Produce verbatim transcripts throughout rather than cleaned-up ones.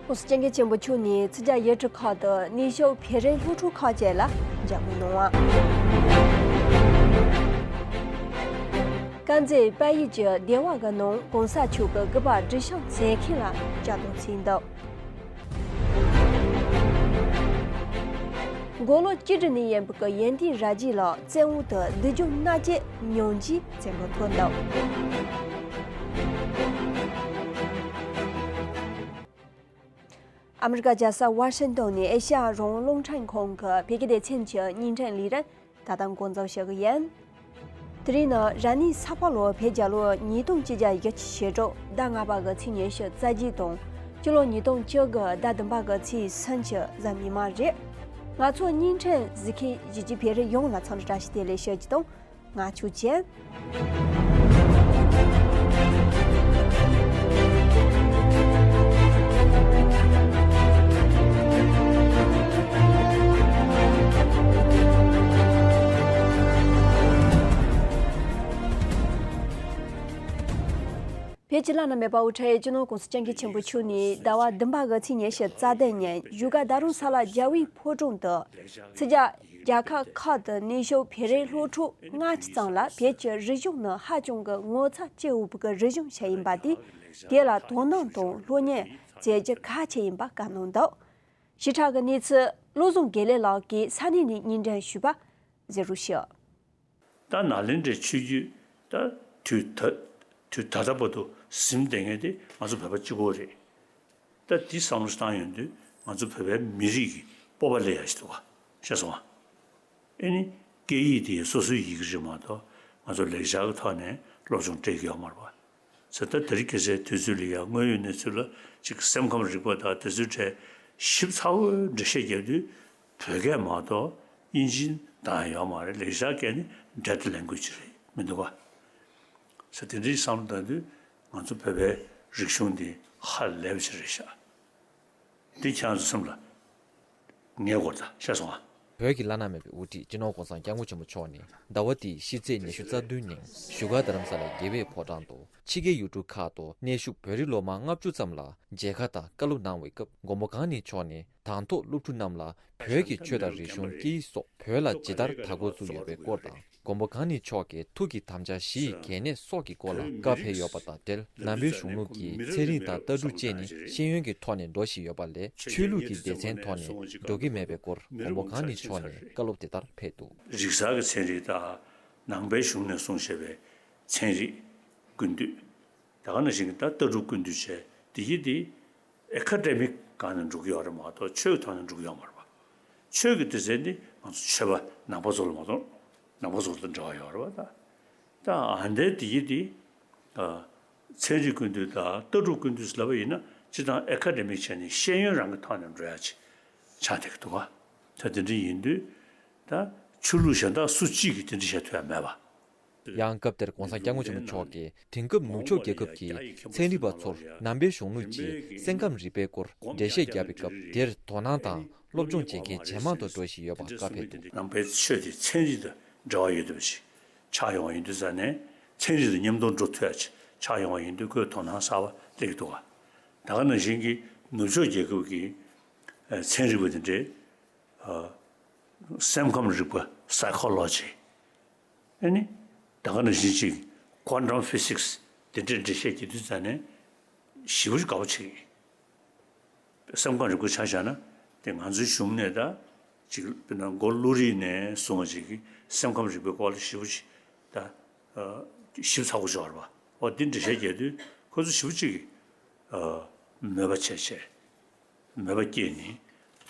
༸གོང་ས་༸སྐྱབས་མགོན་ཆེན་པོ་མཆོག་ནས་ཚིག་ཇ་ཡི་གེ་ཁག་དང་ནུས་ཤུགས་བོད་རིགས་སློབ་ཕྲུག་ཁག་བཅས་ལ་མཇལ་མོལ་གནང་བ། དཀར་མཛེས་དཔལ་ཡུལ་གྱི་སྡེ་བ་གི་ནང་གོང་ས་མཆོག་གི་སྐུ་པར་སྒྲིག་ཆས་མཛད་མཁན་ལ་བཅར་གདོང་བྱས་འདུག་མགོ་ལོག་བཅུ་དྲུག་ནས་ཡིན་པའི་གི་ཡོན་ཏན་ར་རྗེ་ལགས་བཙན་འོག་ཏུ་སྡུག་སྦྱོང་མནར་གཅོད་མྱོང་རྗེས་བཙན་པོ་ཐོན་འདུག་ཨ་མི་རི་ཀ་རྒྱལ་ས་ཝ་ཤིང་ཏོན་ནས་ཨེ་ཤ་ཡ་རང་དབང་རླུང་འཕྲིན་ཁང་གི་བོད་སྐད་སྡེ་ཚན་གྱི་བརྙན་འཕྲིན་ལས་རིམ་ད་ལྟ་འགོ་འཛུགས་ཞུ་གི་ཡིན། དེ་རིང་ནི་རབ་གནས་ས་ཕག་ལོ་བོད་རྒྱལ་ལོ་ཉིས་སྟོང་ཆིག་བརྒྱ་བཞི་བཅུ་ཞེ་དྲུག་ཟླ་ལྔ་པ་གི་ཚེས་ཉི་ཤུ་རྩ་བརྒྱད་དང་སྤྱི་ལོ་ཉིས་སྟོང་བཅུ་དགུ་ཟླ་བདུན་པ་གི་ཚེས་སུམ་ཅུ་གཟའ་མིག་དམར་རེད། ང་ཚོ་བརྙན་འཕྲིན་གཟིགས་མཁན་གཞིས་བྱེས་བོད་རིགས་ཡོངས་ལ་འཚམས་འདྲི་བཀྲ་ཤིས་བདེ་ལེགས་ཞུ་རྒྱུ་དང་། ང་ཆོས་ཅན། བོད་ཀྱི་བླ་ན་མེད་པ་དབུ་ཁྲིད་སྤྱི་ནོར་༸གོང་ས་༸སྐྱབས་མགོན་ཆེན་པོ་མཆོག་ནས་ཟླ་བ་བདུན་པ་གི་ཚེས་ཉི་ཤུ་རྩ་བདུན་ཉིན་བཞུགས་སྒར་རྡ་རམ་ས་ལ་རྒྱལ་བའི་ཕོ་བྲང་དུ་ཚིག་ཇ་རྒྱལ་ཁབ་ཁག་ཏུ་གནས་བཞུགས་བོད་རིགས་སློབ་ཕྲུག་ལྔ་བཅུ་ཙམ་ལ་བོད་ཀྱི་རིག་གཞུང་ནི་ཧ་ཅང་གི་ངོ་མཚར་སྐྱེ་འོས་པའི་རིག་གཞུང་ཞིག་ཡིན་པ་དེས་དེ་ལ་དོ་སྣང་དང་སློབ་གཉེར་བྱེད་རྒྱུ་གལ་ཆེ་ཡིན་པ་བཀའ་གནང་འདུག་ཞིབ་ཕྲ་གི་གནས་ཚུལ་བློ་བཟང་དགེ་ལེགས་ལགས་ཀྱིས་ས་གནས་ནས་སྙན་སྒྲོན་ཞུས་པ་གཟིགས་རོགས་ཞུ། ད་ནཱ་ལེནྡྲའི་ཆོས་བརྒྱུད་ད་དུས་ད་དུས་ད་ལྟ་བར་དུ་ཟིན་བསྡད་མཁན་དེ་ང་ཚོ་བོད་པ་གཅིག་པོ་རེད། ད་འདི་བསམ་བློ་བཏང་ཡོང་དུས་ང་ཚོ་བོད་པའི་མི་རིགས་ཀྱི་སྤོབས་པ་སླེབས་ཡག་ཞིག་འདུག་ག་ཤེས་སོང་ང་། ཨེ་ནི་སྐད་ཡིག་དེ་སོ་སོའི་ཡི་གེ་རེད་མ་གཏོགས་ང་ཚོ་ལེགས་སྦྱར་གྱི་ཐོག་ནས་སློབ་སྦྱོང་སྤྲད་ཀྱི་ཡོད་མ་རེད་པ། ཟེར་ད་དེ་རིང་ཁ་སང་དུས་ཚོད་ལ་ཡང་དངོས་ཡོད་གནས་ཚུལ་ལ་ཅིག་སེམས་ཁམས་རིག་པ་དང་དེ་ཚོའི་གྲས་ཞིབ་ཚགས་པོའི་འགྲེལ་བཤད་རྒྱབ་དུས་བོད་སྐད་མ་གཏོགས་དབྱིན་ཇིའི་གདངས་ཡོད་མ་རེད། ལེགས་སྦྱར་སྐད་ནི་dead language་རེད་མི་འདུག་ག་ཟེར་དེ་འདྲའི་བསམ་བློ་བཏང་དུས་ང་ཚོ་བོད་པའི་རིག་གཞུང་འདི་ཧ་ལས་པ་ཅིག་རེད་ཤག་འདི་ཁྱེད་རང་ཚོ་སེམས་ལ་ངེས་དགོས་ད་ཤེས་སོང་ཨ། བོད་ཀྱི་བླ་ན་མེད་པའི་དབུ་ཁྲིད་སྤྱི་ནོར་༸གོང་ས་༸སྐྱབས་མགོན་ཆེན་པོ་མཆོག་ནས་ཟླ་བ་འདིའི་ཕྱི་ཚེས་ཉི་ཤུ་རྩ་བདུན་ཉིན་བཞུགས་སྒར་རྡ་རམ་ས་ལའི་རྒྱལ་བའི་ཕོ་བྲང་དུ་ཕྱི་རྒྱལ་ཡུལ་གྲུ་ཁག་ཏུ་གནས་བཞུགས་བོད་རིགས་སློབ་མ་ལྔ་བཅུ་ཙམ་ལ་མཇལ་ཁ་དང་བཀའ་སློབ་གནང་བའི་སྐབས་མགོན་པོ་གང་ཉིད་མཆོག་ནས་དང་ཐོག་སློབ་ཕྲུག་རྣམས་ལ་བོད་ཀྱི་ཆོས་དང་རིག་གཞུང་སྐད་ཡིག་སོགས་བོད་ལ་ཇི་ལྟར་དར་འགོ་བཙུགས་ཡོད་པའི་སྐོར་དང་། མགོན་པོ་གང་ཉིད་མཆོག་གི་ཐུགས་ཀྱི་དམ་བཅའ་བཞི་ཡི་གལ་གནད་སོགས་ཀྱི་སྐོར་ལ་བཀའ་ཕེབས་ཡོད་པ་དང་འབྲེལ། ནང་པའི་གཞུང་ལུགས་ཀྱི་ཚན་རིག་དང་ལྟ་གྲུབ་བཅས་ནི་ཤེས་ཡོན་གྱི་ཐོག་ནས་འགྲོ་བཞིན་ཡོད་པ་ལས་ཆོས་ལུགས་ཀྱི་སྡེ་ཚན་ཐོག་ནས་འགྲོ་གི་མེད་པའི་སྐོར་མགོན་པོ་གང་ཉིད་མཆོག་ནས་བཀའ་སློབ་དེ་ལྟར་ཕེབས་འདུག་རིག་གསར་གྱི་ཚན་རིག་དང་ནང་པའི་གཞུང་ནས་གསུངས་བཞག་པའི་ཚན་རིག་ཀུན་བཏུས། ད་ག་ནང་བཞིན་གྱི་ད་ལྟ་གྲུབ་ཀུན་བཏུས་བྱས་འདི་ཡི་འདི་ཨེ་ཁ་ཌེ་མིག་སྒང་ནས་འགྲོ་གི་ཡོད་རེད་མ་གཏོགས་ཆོས་ཀྱི་ཐོག་ནས་འགྲོ་གི་ཡོད་མ་རེད་པ། ཆོས་ཀྱི་སྡེ་ཚན་འདི་ང་ཚོ་ཆོས་པ་ནང་པ་ཚོ་ལ་མ་གཏོགས་ནང་པ་ཚོ་དང་འབྲེལ་བ་ཡོད་རེད་པ་ད། ད་ཨ་འདའི་འདི་ཡི་འདི་ཚན་རིག་ཀུན་བཏུས་དང་ལྟ་གྲུབ་ཀུན་བཏུས་ལབ་པ་ཡིན་ན་སྤྱིར་བཏང་ཨེ་ཁ་ཌེ་མིག་བྱས་ནས་ཤེས་ཡོན་རང་གི་ཐོག་ནས་འགྲོ་ཡ་ཅིག་ཆགས་བསྡད་ཀྱི་འདུག་ག་ད་དེ་འདྲ་ཡིན་དུས་ད་ཆོས་ལུགས་གཞན་དག་སུ་གཅིག་གིས་དེ་འདྲ་བྱེད་ཐུབ་ཡ་མེད་པ། ཡང་སྐབས་དེར་༸གོང་ས་༸སྐྱབས་མགོན་ཆེན་པོ་མཆོག་གིས་དེང་སྐབས་ནུབ་ཕྱོགས་རྒྱལ་ཁབ་ཀྱི་ཚན་རིག་པ་ཚོར་ནང་པའི་གཞུང་ལུགས་ཀྱི་སེམས་ཁམས་རིག་པའི་སྐོར་འགྲེལ་བཤད་བརྒྱབ་པའི་སྐབས་དེར་དོ་སྣང་དང་སློབ་སྦྱོང་བྱེད་མཁན་ཇེ་མང་དུ་འགྲོ་བཞིན་ཡོད་པ་བཀའ་ཕེབས་འདུག་ནང་པའི་ཆོས་དེ་ཚན་རིག་དང་འབྲེལ་བ་ཡོད་བསྡད་པ་ཞིག་ཆགས་ཡོང་བ་ཡིན་དུས་ཙང་ནས་ཚན་རིག་དང་མཉམ་དུ་འགྲོ་ཐུབ་ཡ་ཅིག་ཆགས་ཡོང་བ་ཡིན་དུས་ཁོས་དོ་སྣང་གསར་པ་སླེབས་ཀྱི་འདུག་ག་ད་ག་ནང་བཞིན་གྱི་ནུབ་ཕྱོགས་རྒྱལ་ཁབ་ཀྱི་ཚན་རིག་པ་དེ་འདྲས། སེམས་ཁམས་རིག་པ་Psychology། ཨ་ནི་ད་ག་ནང་བཞིན་ཅིག་Quantum Physics་དེ་འདྲའི་འགྲེལ་བཤད་བྱེད་དུས་ཙང་ནས་ཞེ་པོ་ཅིག་དགའ་པོ་བྱེད་ཀྱི། སེམས་ཁམས་རིག་པ་ཆ་བཞག་ན་དེ་ང་ཚོའི་གཞུང་ནས་ད་ཅིག་དཔེར་ན་མགོ་བླུགས་རིས་ནས་བཟུང་བ་ཅིག་གི་སེམས་ཁམས་རིག་པའི་སྐོར་ལ་ཞེ་པོ་ཅིག་ད་ཞིབ་ཚགས་པོ་ཅིག་ཡོད་རེད་པ། འོ་འདི་འགྲེལ་བཤད་རྒྱག་དུས་ཁོ་ཚོ་ཞེ་པོ་ཅིག་གི་མོས་པ་བྱས་བྱས། མོས་པ་སྐྱེས་ནས་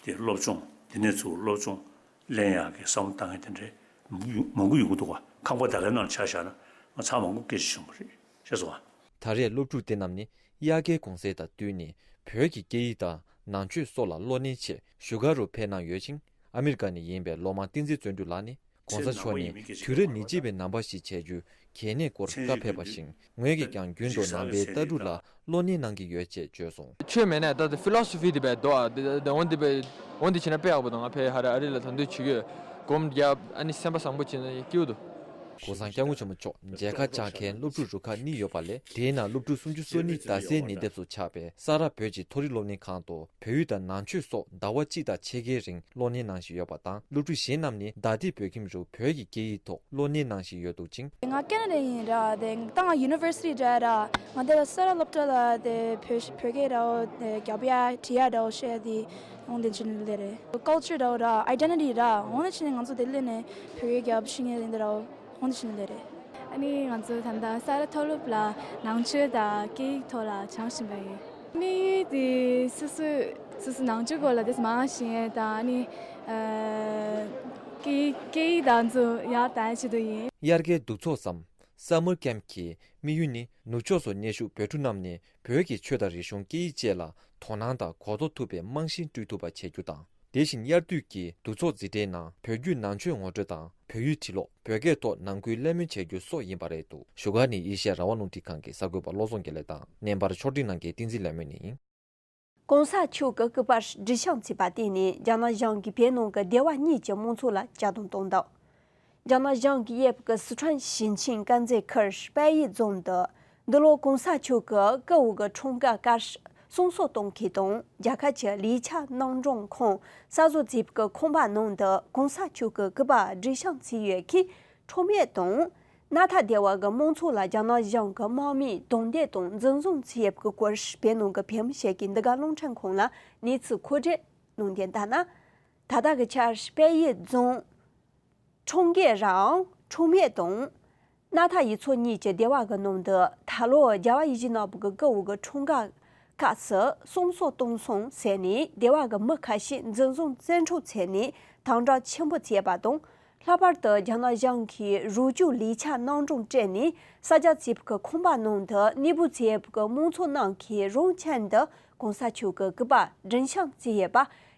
དེ་སློབ་སྦྱོང་དེ་ནས་ཚུར་སློབ་སྦྱོང་ལེན་ཡག་གི་བསམ་བློ་བཏང་མཁན་དེ་འདྲའི་མང་པོ་ཡོང་གི་འདུག་ག་ཁང་པ་ད་གའི་ནང་ཆ་བཞག་ན་ང་ཚང་མང་པོ་སྐད་ཆ་བྱུང་བ་རེད་ཤེས་སོང་ང་། ད་རེས་སློབ་ཕྲུག་དེ་རྣམས་ནི་དབྱར་ཁའི་གུང་སེང་དང་བསྟུན་ནས་བོད་ཀྱི་སྐད་ཡིག་དང་ནང་ཆོས་སོགས་ལ་གློག་བརྙན་ཆེད་བཞུགས་སྒར་རུ་ཕེབས་གནང་ཡོད་ཅིང་། ཨ་མི་རི་ཀ་ནས་ཡིན་པའི་སློབ་མ་བསྟན་འཛིན་བརྩོན་འགྲུས་ལགས་ནི་༸གོང་ས་མཆོག་ནས་དུས་རབས་ཉེར་གཅིག་པའི་ནང་པ་ཞིག་བྱེད་རྒྱུའི་གལ་གནད་སྐོར་བཀའ་ཕེབས་པ་བཞིན། ངོས་ཀྱིས་ཀྱང་རྒྱུན་དུ་ནང་པའི་ལྟ་གྲུབ་ལ་གློག་བརྙན་གནང་གི་ཡོད་ཅེས་བརྗོད་སོང་། ཆོས་མེད་ན་ད་ལྟ་ཕི་ལོ་སོ་ཕི་དེ་བས་དོ་ཨ་དེ་དེ་འོན་དེ་བས་འོན་དེ་བྱས་ན་དཔེ་ཡག་པོ་དང་ང་ཕའི་ཧ་ར་ཨ་རི་ལ་ད་དུང་བྱེད་ཀྱི་ཡོད། སྒོམ་རྒྱབ་ཨ་ནི་སེམས་པ་བཟང་པོ་བྱེད་ན་སྐྱིད་པོ་འདུག་གོང་ས་སྐྱབས་མགོན་ཆེན་པོ་མཆོག་མཇལ་ཁ་བཅར་མཁན་སློབ་ཕྲུག་རུ་ཁག་གཉིས་ཡོད་པ་ལས། དེའི་ནང་སློབ་ཕྲུག་སུམ་ཅུ་སོ་གཉིས་རྡ་སའི་ཉེ་འདབས་སུ་ཆགས་པའི་ས་རཱ་བོད་ཀྱི་མཐོ་རིམ་སློབ་གཉེར་ཁང་དུ་བོད་ཡིག་དང་ནང་ཆོས་སོགས་ཟླ་བ་གཅིག་དང་ཕྱེད་ཀའི་རིང་སློབ་གཉེར་གནང་བཞིན་ཡོད་པ་དང་། སློབ་ཕྲུག་གཞན་རྣམས་ནི་ཟླ་སྡེ་བོད་ཁྱིམ་རུ་བོད་ཀྱི་སྐད་ཡིག་ཐོག་སློབ་གཉེར་གནང་བཞིན་ཡོད་འདུག་ཅིང་། ང་ཁེ་ན་ཌ་ཡིན་ར། དེ་ད་ང་ཡུ་ནི་ཝར་སི་ཊི་འགྲོ་ཡ་ར། ང་དེ་ལ་ས་རཱ་སློབ་གྲྭ་ལ་དེ་བོད་བོད་སྐད་ར་དེ་རྒྱབ་ཡ་བྲིས་ཡ་ར་བཤད་དེ་འོང་དེ་ཕྱིན་ལེ་རེད། ཀལ་ཅར་ར་ཨའི་ཌེན་ཊི་ཊི་ར་འོང་དེ་ཕྱིན་ང་ཚོ་དེ་ལས་ནས་བོད་སྐད་རྒྱབ་ཤེས་ངེས་ཡིན་དེ་ར་འོང་དེ་ཕྱིན་ལེ་རེད། ཨ་ནི་ང་ཚོ་ད་ལྟ་ས་རཱ་མཐོ་སློབ་ལ་ནང་ཆོས་དང་སྐད་ཡིག་ཐོག་ལ་སྦྱང་བཞིན་པ་ཡིན། དམིགས་ཡུལ་དེ་སོ་སོ་སོ་སོ་ནང་ཆོས་སྐོར་ལ་དེ་མང་ཤེས་ཡས་དང་ཨ་ནི་ཨ་སྐད་ཡིག་སྐད་ཡིག་དང་ཚོ་ཡར་དར་ཆེད་དུ་ཡིན། དབྱར་ཁའི་འདུ་ཚོགས་སམ་Summer Camp གི་དམིགས་ཡུལ་ནི་ནུབ་ཕྱོགས་སུ་གནས་བཞུགས་བོད་ཕྲུག་རྣམས་ནས་བོད་ཀྱི་ཆོས་དང་རིག་གཞུང་སྐད་ཡིག་བཅས་ལ་དོ་སྣང་དང་གོ་རྟོགས་ཐུབ་པའི་རྨང་གཞི་བསྐྲུན་ཐུབ་པ་བྱེད་རྒྱུ་དང་། དེ་བཞིན་དབྱར་དུས་ཀྱི་འདུ་ཚོགས་འཛིན་གྲྭའི་ནང་བོད་བརྒྱུད་ནང་ཆོས་ངོ་སྤྲོད་དང་བོད་ཡིག་བྲིས་ཀློག་བོད་སྐད་ཐོག་ནང་ཁུལ་གླེང་མོལ་བྱེད་རྒྱུ་སོགས་ཡིན་པ་རེད་འདུག་བཞུགས་སྒར་ནས་ཨེ་ཤེ་ཡ་རང་དབང་རླུང་འཕྲིན་ཁང་གི་གསར་འགོད་པ་བློ་བཟང་དགེ་ལེགས་དང་། བརྙན་པར་ཕྱོགས་སྒྲིག་གནང་མཁན་བསྟན་འཛིན་ལྷ་མོ་ནས་ཡིན། གོང་ས་མཆོག་གི་སྐུ་པར་སྒྲིག་ཤག་བྱས་པ་དེ་ནི་རྒྱ་ནག་གཞུང་གིས་བོད་ནང་གི་སྡེ་བ་གཉིས་ཀྱི་མང་ཚོགས་ལ་གཅར་རྡུང་བཏང་འདུག་རྒྱ་ནག་གཞུང་གིས་དབྱིན་ཡུལ་གྱི་སི་ཁྲོན་ཞིང་ཆེན་དཀར་མཛེས་ཁུལ་དཔལ་ཡུལ་རྫོང་དུ་འདི་ལོ་གོང་ས་མཆོག་གི་སྐུ་འོ་གི་འཁྲུངས་སྐར་སྐབས་སུ་སྲུང་བརྩི་གཏོང་མཁན་དང་། རྒྱལ་ཁབ་ཀྱི་ལས་འཆར་སྣུམ་འདྲེན་ཁང་གསར་བཟོ་བྱས་པའི་ཁང་པ་ནང་དུ་གོང་ས་མཆོག་གི་སྐུ་པར་སྒྲིག་ཤག་བྱས་ཡོད་མཁན་ཁྲོམ་ཡིག་དང་། སྣར་ཐ་སྡེ་བ་གི་མང་ཚོགས་ལ་རྒྱ་ནག་གཞུང་གིས་དམག་མིས་རྡུང་རྡེག་དང་འཛིན་བཟུང་བྱས་ཡོད་པའི་སྐོར་བོད་ནང་གི་བོད་མི་ཞིག་གིས་འདི་ག་རླུང་འཕྲིན་ཁང་ལ་གནས་ཚུལ་མཁོ་སྤྲོད་གནང་དོན་ལྟར་ན། ད་ལྟ་གི་ཆར་དཔལ་ཡུལ་རྫོང་ཁྲོམ་དགེ་རང་ཁྲོམ་ཡིག་དང་སྣར་ཐ་ཡུལ་ཚོ་གཉིས་ཀྱི་སྡེ་བ་གི་ནང་དུ་ད་ལོ་རྒྱལ་བ་ཡིད་བཞིན་ནོར་བུ་གི་སྐུ་འོ་གི་འཁྲུངས་སྐར་སྐབས་སུ་སྲུང་བརྩི་གཏོང་སོང་ཟེར་ནས་སྡེ་བ་གི་མི་ཁ་ཤས་འཛིན་བཟུང་བཙན་འཕྲོག་བྱས་ནས་དམ་དྲག་ཆེན་པོ་བྱས་པ་དང་། ལྷག་པར་དུ་རྒྱ་ནག་གཞུང་གིས་རོགས་སྐྱོར་ལས་འཆར་སྣུམ་འདྲེན་སྤྲད་ནས་གསར་རྒྱག་བྱས་པའི་ཁང་པ་ནང་དུ་གནས་སྤོ་བྱས་པའི་མང་ཚོགས་རྣམས་ཀྱིས་རང་ཁྱིམ་དུ་གོང་ས་མཆོག་གི་སྐུ་པར་སྒྲིག་ཤག་བྱས་ཡོད་པ་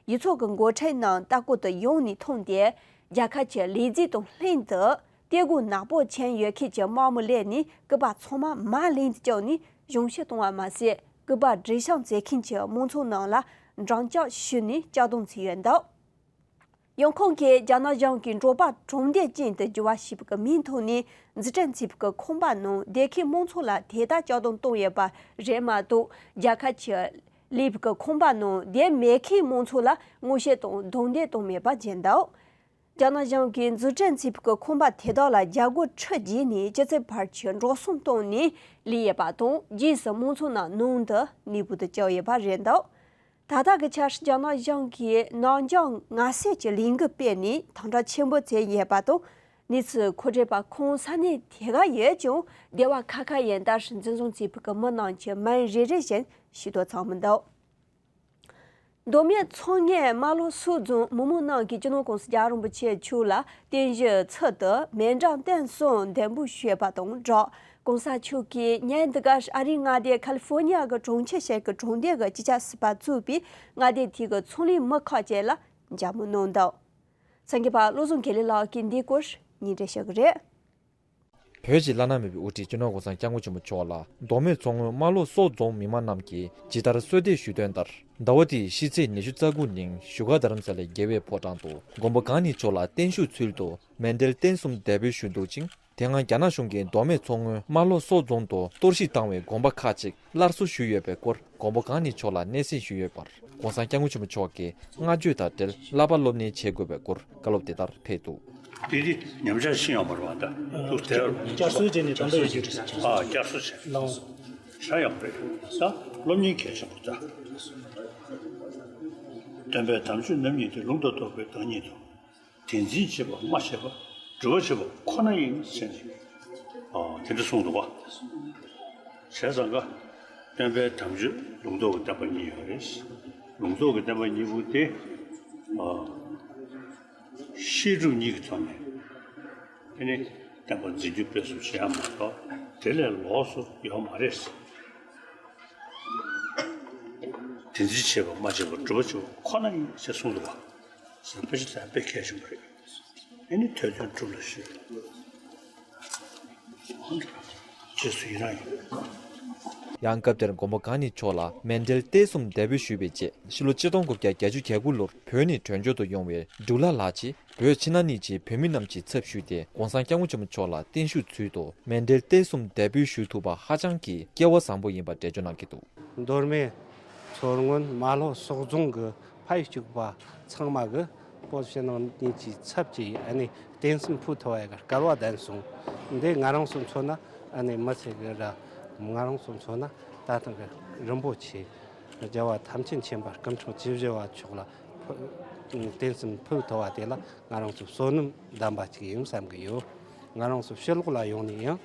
ཡུལ་ཚོ་གི་འགོ་ཁྲིད་རྣམས་ལྟ་སྐོར་དུ་ཡོང་ནས་མཐོང་སྟེ། རྒྱལ་ཁབ་ཀྱི་ལས་བྱེད་དང་ལྷན་དུ་དད་གུས་ནག་པོ་བྱས་ཡོད་མཁན་གྱི་དམག་མི་སླེབས་ནས་སྐུ་པར་ཚང་མ་མར་ལེན་དུ་བཅུག་ནས་གཞུང་བཞེས་བཏང་བ་མ་ཟད། སྐུ་པར་སྒྲིག་ཤག་བྱེད་མཁན་གྱི་མང་ཚོགས་རྣམས་ལ་འགྲམ་ལྕག་གཞུས་ནས་གཅར་རྡུང་བྱས་ཡོད་འདུག་ཡང་ཁོང་གིས་རྒྱ་ནག་གཞུང་གིས་འབྲོག་པ་གྲོང་སྡེ་ཅན་དུ་འགྱུར་བ་ཞེས་པའི་མིང་ཐོག་ནས་འཛུགས་སྐྲུན་བྱས་པའི་ཁང་པ་ནང་སྡོད་མཁན་མང་ཚོགས་ལ་དེ་ལྟར་གཅར་རྡུང་བཏང་ཡོད་པ་རེད་མ་གཏོགས། རྒྱལ་ཁབ་ཀྱི་ལས་པའི་ཁང་པ་ནང་སྡོད་མེད་མཁན་མང་ཚོགས་ལ་ངོ་ཤེས་དང་རྡུང་རྡེག་བཏང་མེད་པ་བརྗོད་འདུག་རྒྱ་ནག་གཞུང་གིས་འཛུགས་སྐྲུན་བྱས་པའི་ཁང་པ་དེ་དག་ལ་རྒྱ་སྒོར་ཁྲི་བརྒྱད་ནས་ཅི་ཙམ་བར་གྱི་འགྲོ་སོང་བཏང་ནས་ལས་ཡོད་པ་དང་། རྗེས་སུ་མང་ཚོགས་རྣམས་ནང་དུ་གནས་སྤོ་དུ་བཅུག་ཡོད་པ་རེད་འདུག་ད་ལྟ་གི་ཆར་རྒྱ་ནག་གཞུང་གིས་ནག་འཇོམས་ངན་སེལ་གྱི་ལས་འགུལ་སྤེལ་ནས་དམ་དྲག་ཆེན་པོ་བྱས་ཡོད་པ་དང་། གནས་ཚུལ་མཁོ་སྤྲོད་པ་ཁོང་ས་གནས་དེ་ག་ཡོད་ཀྱང་སྡེ་བ་ཁ་ཁ་ཡིན་ལྟར་འཛིན་བཟུང་བྱས་པའི་མི་རྣམས་ཀྱི་མིང་རེ་རེ་བཞིན་ཤེས་རྟོགས་ཚང་མི་འདུག་མདོ་སྨད་མཚོ་སྔོན་རྨ་ལྷོ་སོག་རྫོང་མི་མང་རྣམས་ཀྱིས་སྤྱི་ནོར་༸གོང་ས་༸རྒྱལ་བ་རིན་པོ་ཆེ་མཆོག་ལ་རྟེན་གཞི་ཚུལ་དུ་མཎྜལ་རྟེན་གསུམ་འདེགས་འབུལ་ཞུས་པ་དང་སྦྲགས། ༸གོང་ས་མཆོག་གིས་ཉིན་འདི་གར་ཨ་རིའི་མངའ་སྡེ་ཁ་ལི་ཧྥོ་ནི་ཡ་གི་གྲོང་ཁྱེར་ཞིག་གི་གྲོང་སྡེ་གི་སྤྱི་ཁྱབ་ཟུར་པ་གཙོས་པའི་མངའ་སྡེ་དེ་གི་ཚོང་ལས་མི་ཁག་ཅིག་ལ་མཇལ་མོལ་གནང་འདུག་གསར་འགོད་པ་བློ་བཟང་དགེ་ལེགས་ལགས་ཀྱིས་འདིའི་སྐོར་སྙན་སྒྲོན་ཞུ་གི་རེད། བོད་ཀྱི་བླ་ན་མེད་པའི་དབུ་ཁྲིད་སྤྱི་ནོར་༸གོང་ས་༸སྐྱབས་མགོན་ཆེན་པོ་མཆོག་ལ་མདོ་སྨད་མཚོ་སྔོན་རྨ་ལྷོ་སོག་རྫོང་མི་མང་རྣམས་ཀྱིས་ཇི་ལྟར་གསོལ་འདེབས་ཞུས་དོན་ལྟར། ཟླ་བ་འདིའི་ཕྱི་ཚེས་ཉི་ཤུ་རྩ་དགུ་ཉིན་བཞུགས་སྒར་རྡ་རམ་ས་ལའི་རྒྱལ་བའི་ཕོ་བྲང་དུ་མགོན་པོ་གང་ཉིད་མཆོག་ལ་བརྟན་བཞུགས་ཚུལ་དུ་མཎྜལ་རྟེན་གསུམ་འདེགས་འབུལ་ཞུས་འདུག་ཅིང་། དེ་སྔ་རྒྱ་ནག་གཞུང་གིས་མདོ་སྨད་མཚོ་སྔོན་རྨ་ལྷོ་སོག་རྫོང་དུ་གཏོར་བཤིག་བཏང་བའི་དགོན་པ་ཁག་ཅིག་སླར་གསོ་ཞུས་ཡོད་པའི་སྐོར་མགོན་པོ་གང་ཉིད་མཆོག་ལ་སྙན་སེང་ཞུས་ཡོད་པར། ༸གོང་ས་༸སྐྱབས་མགོན་ཆེན་པོ་མཆོག་གིས་བསྔགས་བརྗོད་དང་འབྲེལ་བསླབ་པ་སློབ་གཉེར་བྱེད་དགོས་པའི་སྐོར་བཀའ་སློབ་དེ་ལྟར་ཕེབས་འདུག་དེ་དེ་ཉམས་ཆག་ཕྱིན་ཡོང་བ་རེད་བ། ད་ལོ་དེར་བསྐྱར་གསོ་བྱས་ནས་ད་ལྟ་ཡོད་རྒྱུ་རེད། ཨ་བསྐྱར་གསོ་བྱས་ལའང་ཧྲ་ཡོང་རེད། ད་སློབ་གཉེར་གལ་ཆེན་པོ་ད། སྟོན་པའི་དམ་ཆོས་རྣམ་གཉིས་ཏེ། ལུང་དང་རྟོགས་པའི་བདག་ཉིད་དོ། དེ་འཛིན་བྱེད་པ་སྨྲ་བྱེད་པ། སྒྲུབ་པ་བྱེད་པ་ཁོ་ན་ཡིན་ཟེར་ནས། ཨ་དེ་འདྲ་གསུངས་འདུག་བ། བྱས་ཙང་ཀ་སྟོན་པའི་དམ་ཆོས་ལུང་རྟོགས་ཀྱི་བསྟན་པ་གཉིས་ཡོད་རེད། ལུང་རྟོགས་ཀྱི་བསྟན་པ་གཉིས་པོ་དེ། ཨ། བཤད་སྒྲུབ་གཉིས་ཀྱི་ཐོག་ནས་དེ་ནི་བསྟན་པ་འཛིན་སྐྱོང་སྤེལ་གསུམ་བྱེད་ཡ་མ་གཏོགས་དེ་ལས་ལོགས་སུ་ཡོད་མ་རེད། དེ་འཛིན་བྱེད་པ་སྨྲ་བྱེད་པ། སྒྲུབ་པ་བྱེད་པ་ཁོ་ན་ཡིན་ཞེས་གསུངས་འདུག་བ། ཟེར་དཔེ་ཆ་དེ་དཔེ་གལ་ཆེན་པོ་རེད། ཨེ་ནི་ཐོས་དོན་སྒྲུབ་ལ་ཞུགས། རྗེས་སུ་ཡི་རང་ཡིན། ཡང་སྐབས་དེར་མགོན་པོ་གང་ཉིད་མཆོག་ལ་མན་ཌེལ་རྟེན་གསུམ་འདེགས་འབུལ་ཞུས་པའི་རྗེས། ཕྱི་ལོ་ཆིག་སྟོང་དགུ་བརྒྱ་བརྒྱད་ཅུ་གྱ་དགུ་ལོར་བོད་ནས་བྲོས་བྱོལ་དུ་ཡོང་བའི་འབྲུག་ལྷ་ལགས་ཀྱིས་བོད་ཕྱི་ནང་གཉིས་ཀྱི་བོད་མི་རྣམས་ཀྱི་ཚབ་ཞུས་ཏེ། ༸གོང་ས་༸སྐྱབས་མགོན་ཆེན་པོ་མཆོག་ལ་བརྟན་བཞུགས་ཚུལ་དུ་མན་ཌེལ་རྟེན་གསུམ་འདེགས་འབུལ་ཞུ་ཐུབ་པ་ཧ་ཅང་གི་སྐལ་བ་བཟང་པོ་ཡིན་པ་འགྲེལ་བརྗོད་གནང་གི་འདུག། མདོ་སྨད། མཚོ་སྔོན། རྨ་ལྷོ་སོག་རྫོང་གི་ཕ་ཡུལ་གཅིག་པ་ཚང་མ་གིས་བོད་ཕྱི་ནང་གཉིས་ཀྱི་ཚབ་ཀྱིས་ཨ་ནི་རྟེན་གསུམ་ཕུལ་ཐུབ་པའི་སྐལ་བ་ལྡན་སོང་། འདི་ང་རང་ཚོ་མཚོན་ན་ཨ་ནི་མི་ཚེ་གི་ར། ང་རང་ཚོ་མཚོན་ན་ད་ཐེངས་ཀྱི་རིན་པོ་ཆེ་རྒྱལ་བ་ཐམས་ཅད་མཁྱེན་པ་སྐུ་ཕྲེང་བཅུ་བཞི་པ་མཆོག་ལ་ཕུལ། རྟེན་གསུམ་ཕུལ་ཐུབ་པ་དེ་ལ་ང་རང་ཚོ་བསོད་ནམས་ལྡན་པ་ཅིག་ཡིན་བསམ་གི་ཡོད། ང་རང་ཚོ་ཕྱི་ལོགས་ལ་ཡོང་ནས་ཡང་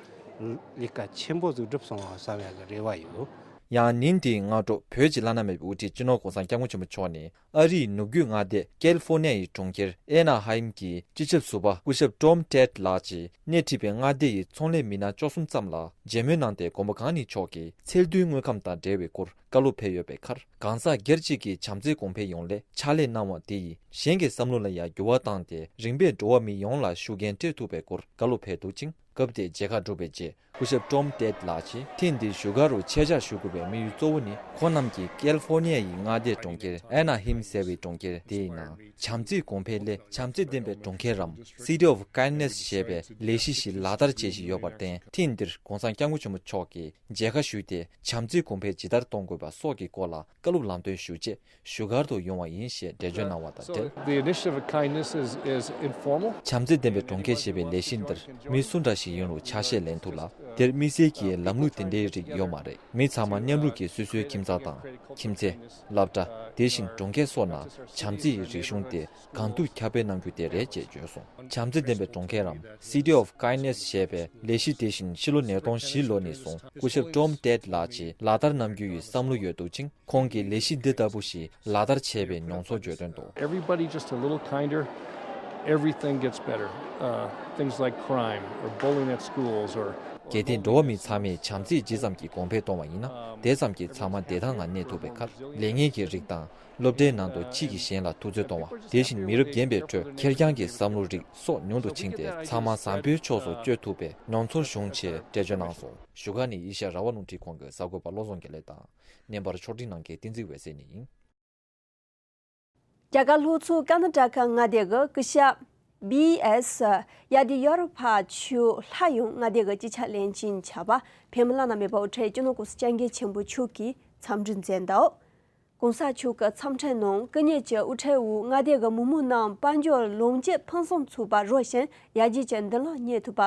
ལས་ཀ་ཆེན་པོ་ཟིག་བསྒྲུབས་སོང་བ་བསམ་ཡག་གི་རེ་བ་ཡོད། ཡང་ཉིན་དེའི་སྔ་དྲོ་བོད་ཀྱི་བླ་ན་མེད་པའི་དབུ་ཁྲིད་སྤྱི་ནོར་༸གོང་ས་༸སྐྱབས་མགོན་ཆེན་པོ་མཆོག་ནས། ཨ་རིའི་ནུབ་རྒྱུད་མངའ་སྡེ་ཀལ་ཧྥོར་ནི་ཡའི་གྲོང་ཁྱེར་ཨེ་ན་ཧའིམ་གྱི་སྤྱི་ཁྱབ་ཟུར་པ་སྐུ་ཞབས་ཀྲོམ་ཏེད་ལགས་ཀྱིས་སྣེ་ཁྲིད་པའི་མངའ་སྡེ་ཡི་ཚོང་ལས་མི་སྣ་བཅུ་གསུམ་ཙམ་ལ་མཇལ་མོལ་གནང་སྟེ། མགོན་པོ་གང་ཉིད་མཆོག་གི་ཚད་རྡུལ་དངོས་ཁམས་དང་འབྲེལ་བའི་སྐོར་བཀའ་སློབ་ཕེབས་ཡོད་པའི་ཁར། གང་ཟག་སྒེར་གཅིག་གིས་བྱམས་བརྩེའི་གོང་འཕེལ་ཡོང་སླད་ཕྱག་ལས་གནང་བ་དེ་ཡིས་གཞན་གྱི་བསམ་བློ་ལ་ཡང་འགྱུར་བ་བཏང་སྟེ། རིམ་པས་འགྲོ་བ་མི་ཡོངས་ལ་ཤུགས་རྐྱེན་སྤྲད་ཐུབ་པའི་སྐོར་བཀའ་སློབ་ཕེབས་འདུག་ཅིང་། སྐབས་དེའི་མཇལ་ཁ་གྲུབ་པའི་རྗེས། སྐུ་ཞབས་ཀྲོམ་ཏེད་ལགས་ཀྱིས་ཐེངས་འདིའི་བཞུགས་སྒར་རུ་ཆེད་བཅར་ཞུ་དགོས་པའི་དམིགས་ཡུལ་གཙོ་བོ་ནི། ཁོང་རྣམས་ཀྱིས་ཀལ་ཧྥོར་ནི་ཡ་ཡི་མངའ་སྡེའི་གྲོང་ཁྱེར་ཨེ་ན་ཧིམ་ཟེར་བའི་གྲོང་ཁྱེར་དེའི་ནང་བྱམས་བརྩེའི་གོང་འཕེལ་སླད་བྱམས་བརྩེ་ལྡན་པའི་གྲོང་ཁྱེར་རམ། City of Kindness ཞེས་པའི་ལས་གཞི་ཞིག་ལག་བསྟར་བྱེད་བཞིན་ཡོད་པར་བརྟེན། ཐེངས་འདིར་༸གོང་ས་༸སྐྱབས་མགོན་ཆེན་པོ་མཆོག་གིས་མཇལ་ཁ་ཞུས་ཏེ། བྱམས་བརྩེའི་གོང་འཕེལ་ཇི་ལྟར་གཏོང་དགོས་པ་སོགས་ཀྱི་སྐོར་ལ་བཀའ་སློབ་ལམ་སྟོན་ཞུ་ཆེད་བཞུགས་སྒར་དུ་ཡོང་བ་ཡིན་ཞེས་འགྲེལ་བརྗོད་གནང་བ་དང་འབྲེལ། So, the initiative of kindness is, is informal. བྱམས་བརྩེ་ལྡན་པའི་གྲོང་ཁྱེར་ཞེས་པའི་ལས་གཞི་འདིར་མི་སུ་འདྲ་ཞིག་ཡིན་རུང་ཆ་ཤས་ལེན་ཐུབ་ལ། དེར་དམིགས་བསལ་གྱི་ལམ་ལུགས་དེ་འདྲའི་རིགས་ཡོད་མ་རེད། མི་ཚང་མ་མཉམ་རུབ་ཀྱིས་སོ་སོའི་ཁྱིམ་ཚང་དང་། ཁྱིམ་མཚེས། སློབ་གྲྭ། དེ་བཞིན་གྲོང་ཁྱེར་སོགས་ནང་བྱམས་བརྩེ་ཡི་རིག་གཞུང་དེ་གང་ཐུབ་ཁྱབ་སྤེལ་གནང་རྒྱུ་དེ་རེད་ཅེས་བརྗོད་སོང་། བྱམས་བརྩེ་ལྡན་པའི་གྲོང་ཁྱེར་རམ། City of Kindness ཞེས་པའི་ལས་གཞི་དེ་བཞིན་ཕྱི་ལོ་ཉིས་སྟོང་བཞི་ལོ་ནས་བཟུང་སྐུ་ཞབས་ཀྲོམ་ཏེད་ལགས་ཀྱིས་ལག་བསྟར་གནང་རྒྱུ་ཡི་བསམ་བློ་ཡོད་འདུག་ཅིང་། ཁོང་གིས་ལས་གཞི་འདི་ལྟ་བུ་ཞིག་ལག་བསྟར་བྱས་པའི་མྱོང་ཚོར་བརྗོད་དོན་དུ། Everybody just a little kinder, everything gets better. Uh, things like crime or bullying at schools or གལ་ཏེ་འགྲོ་བ་མི་ཚང་མས་བྱམས་བརྩེ་ཇི་ཙམ་གྱིས་གོང་འཕེལ་གཏོང་བ་ཡིན་ན། དེ་ཙམ་གྱིས་ཚང་མ་བདེ་ཐང་ངང་གནས་ཐུབ་པའི་ཁར། ལས་ངན་གྱི་རིགས་དང་། སློབ་གྲྭའི་ནང་དུ་གཅིག་གིས་གཞན་ལ་ཐུབ་ཚོད་གཏོང་བ། དེ་བཞིན་མི་རབས་རྒན་པའི་ཁྲོད་ཁེར་རྐྱང་གི་བསམ་བློ་རིགས་སོགས་ཉུང་དུ་ཕྱིན་ཏེ། ཚང་མ་བཟང་པོའི་ཕྱོགས་སུ་བསྐྱོད་ཐུབ་པའི་མྱོང་ཚོར་བྱུང་ཞེས་འགྲེལ་བརྗོད་གནང་སོང་། བཞུགས་སྒར་ནས་ཨེ་ཤ་ཡ་རང་དབང་རླུང་འཕྲིན་ཁང་གི་གསར་འགོད་པ་བློ་བཟང་དགེ་ལེགས་དང་། བརྙན་པར་ཕྱོགས་སྒྲིག་གནང་མཁན་བསྟན་འཛིན་འོད་ཟེར་གཉིས་ཡིན། རྒྱ་གར་ལྷོ་མཚོ་ཀར་ན་ཊ་ཀ་མངའ་སྡེ་གི་སྐུ་ཞབས་བི་ཨེས་ཡ་དི་ཡུ་ར་ཕ་མཆོག་སླར་ཡང་མངའ་སྡེ་གི་སྤྱི་ཁྱབ་བློན་ཆེན་ཆགས་པ་བོད་མི་བླ་ན་མེད་པ་དབུ་ཁྲིད་སྤྱི་ནོར་༸གོང་ས་༸སྐྱབས་མགོན་ཆེན་པོ་མཆོག་གིས་འཚམས་འདྲི་མཛད་འདུག། ༸གོང་ས་མཆོག་གི་འཚམས་འཕྲིན་ནང་སྐུ་ཉིད་ཀྱི་དབུ་ཁྲིད་འོག་མངའ་སྡེ་གི་མི་དམངས་རྣམས་དཔལ་འབྱོར་ལོངས་སྤྱོད་ཕུན་སུམ་ཚོགས་པ་རོལ་ཞིང་ཡར་རྒྱས་ཀྱི་མདུན་ལམ་རྙེད་ཐུབ་པ་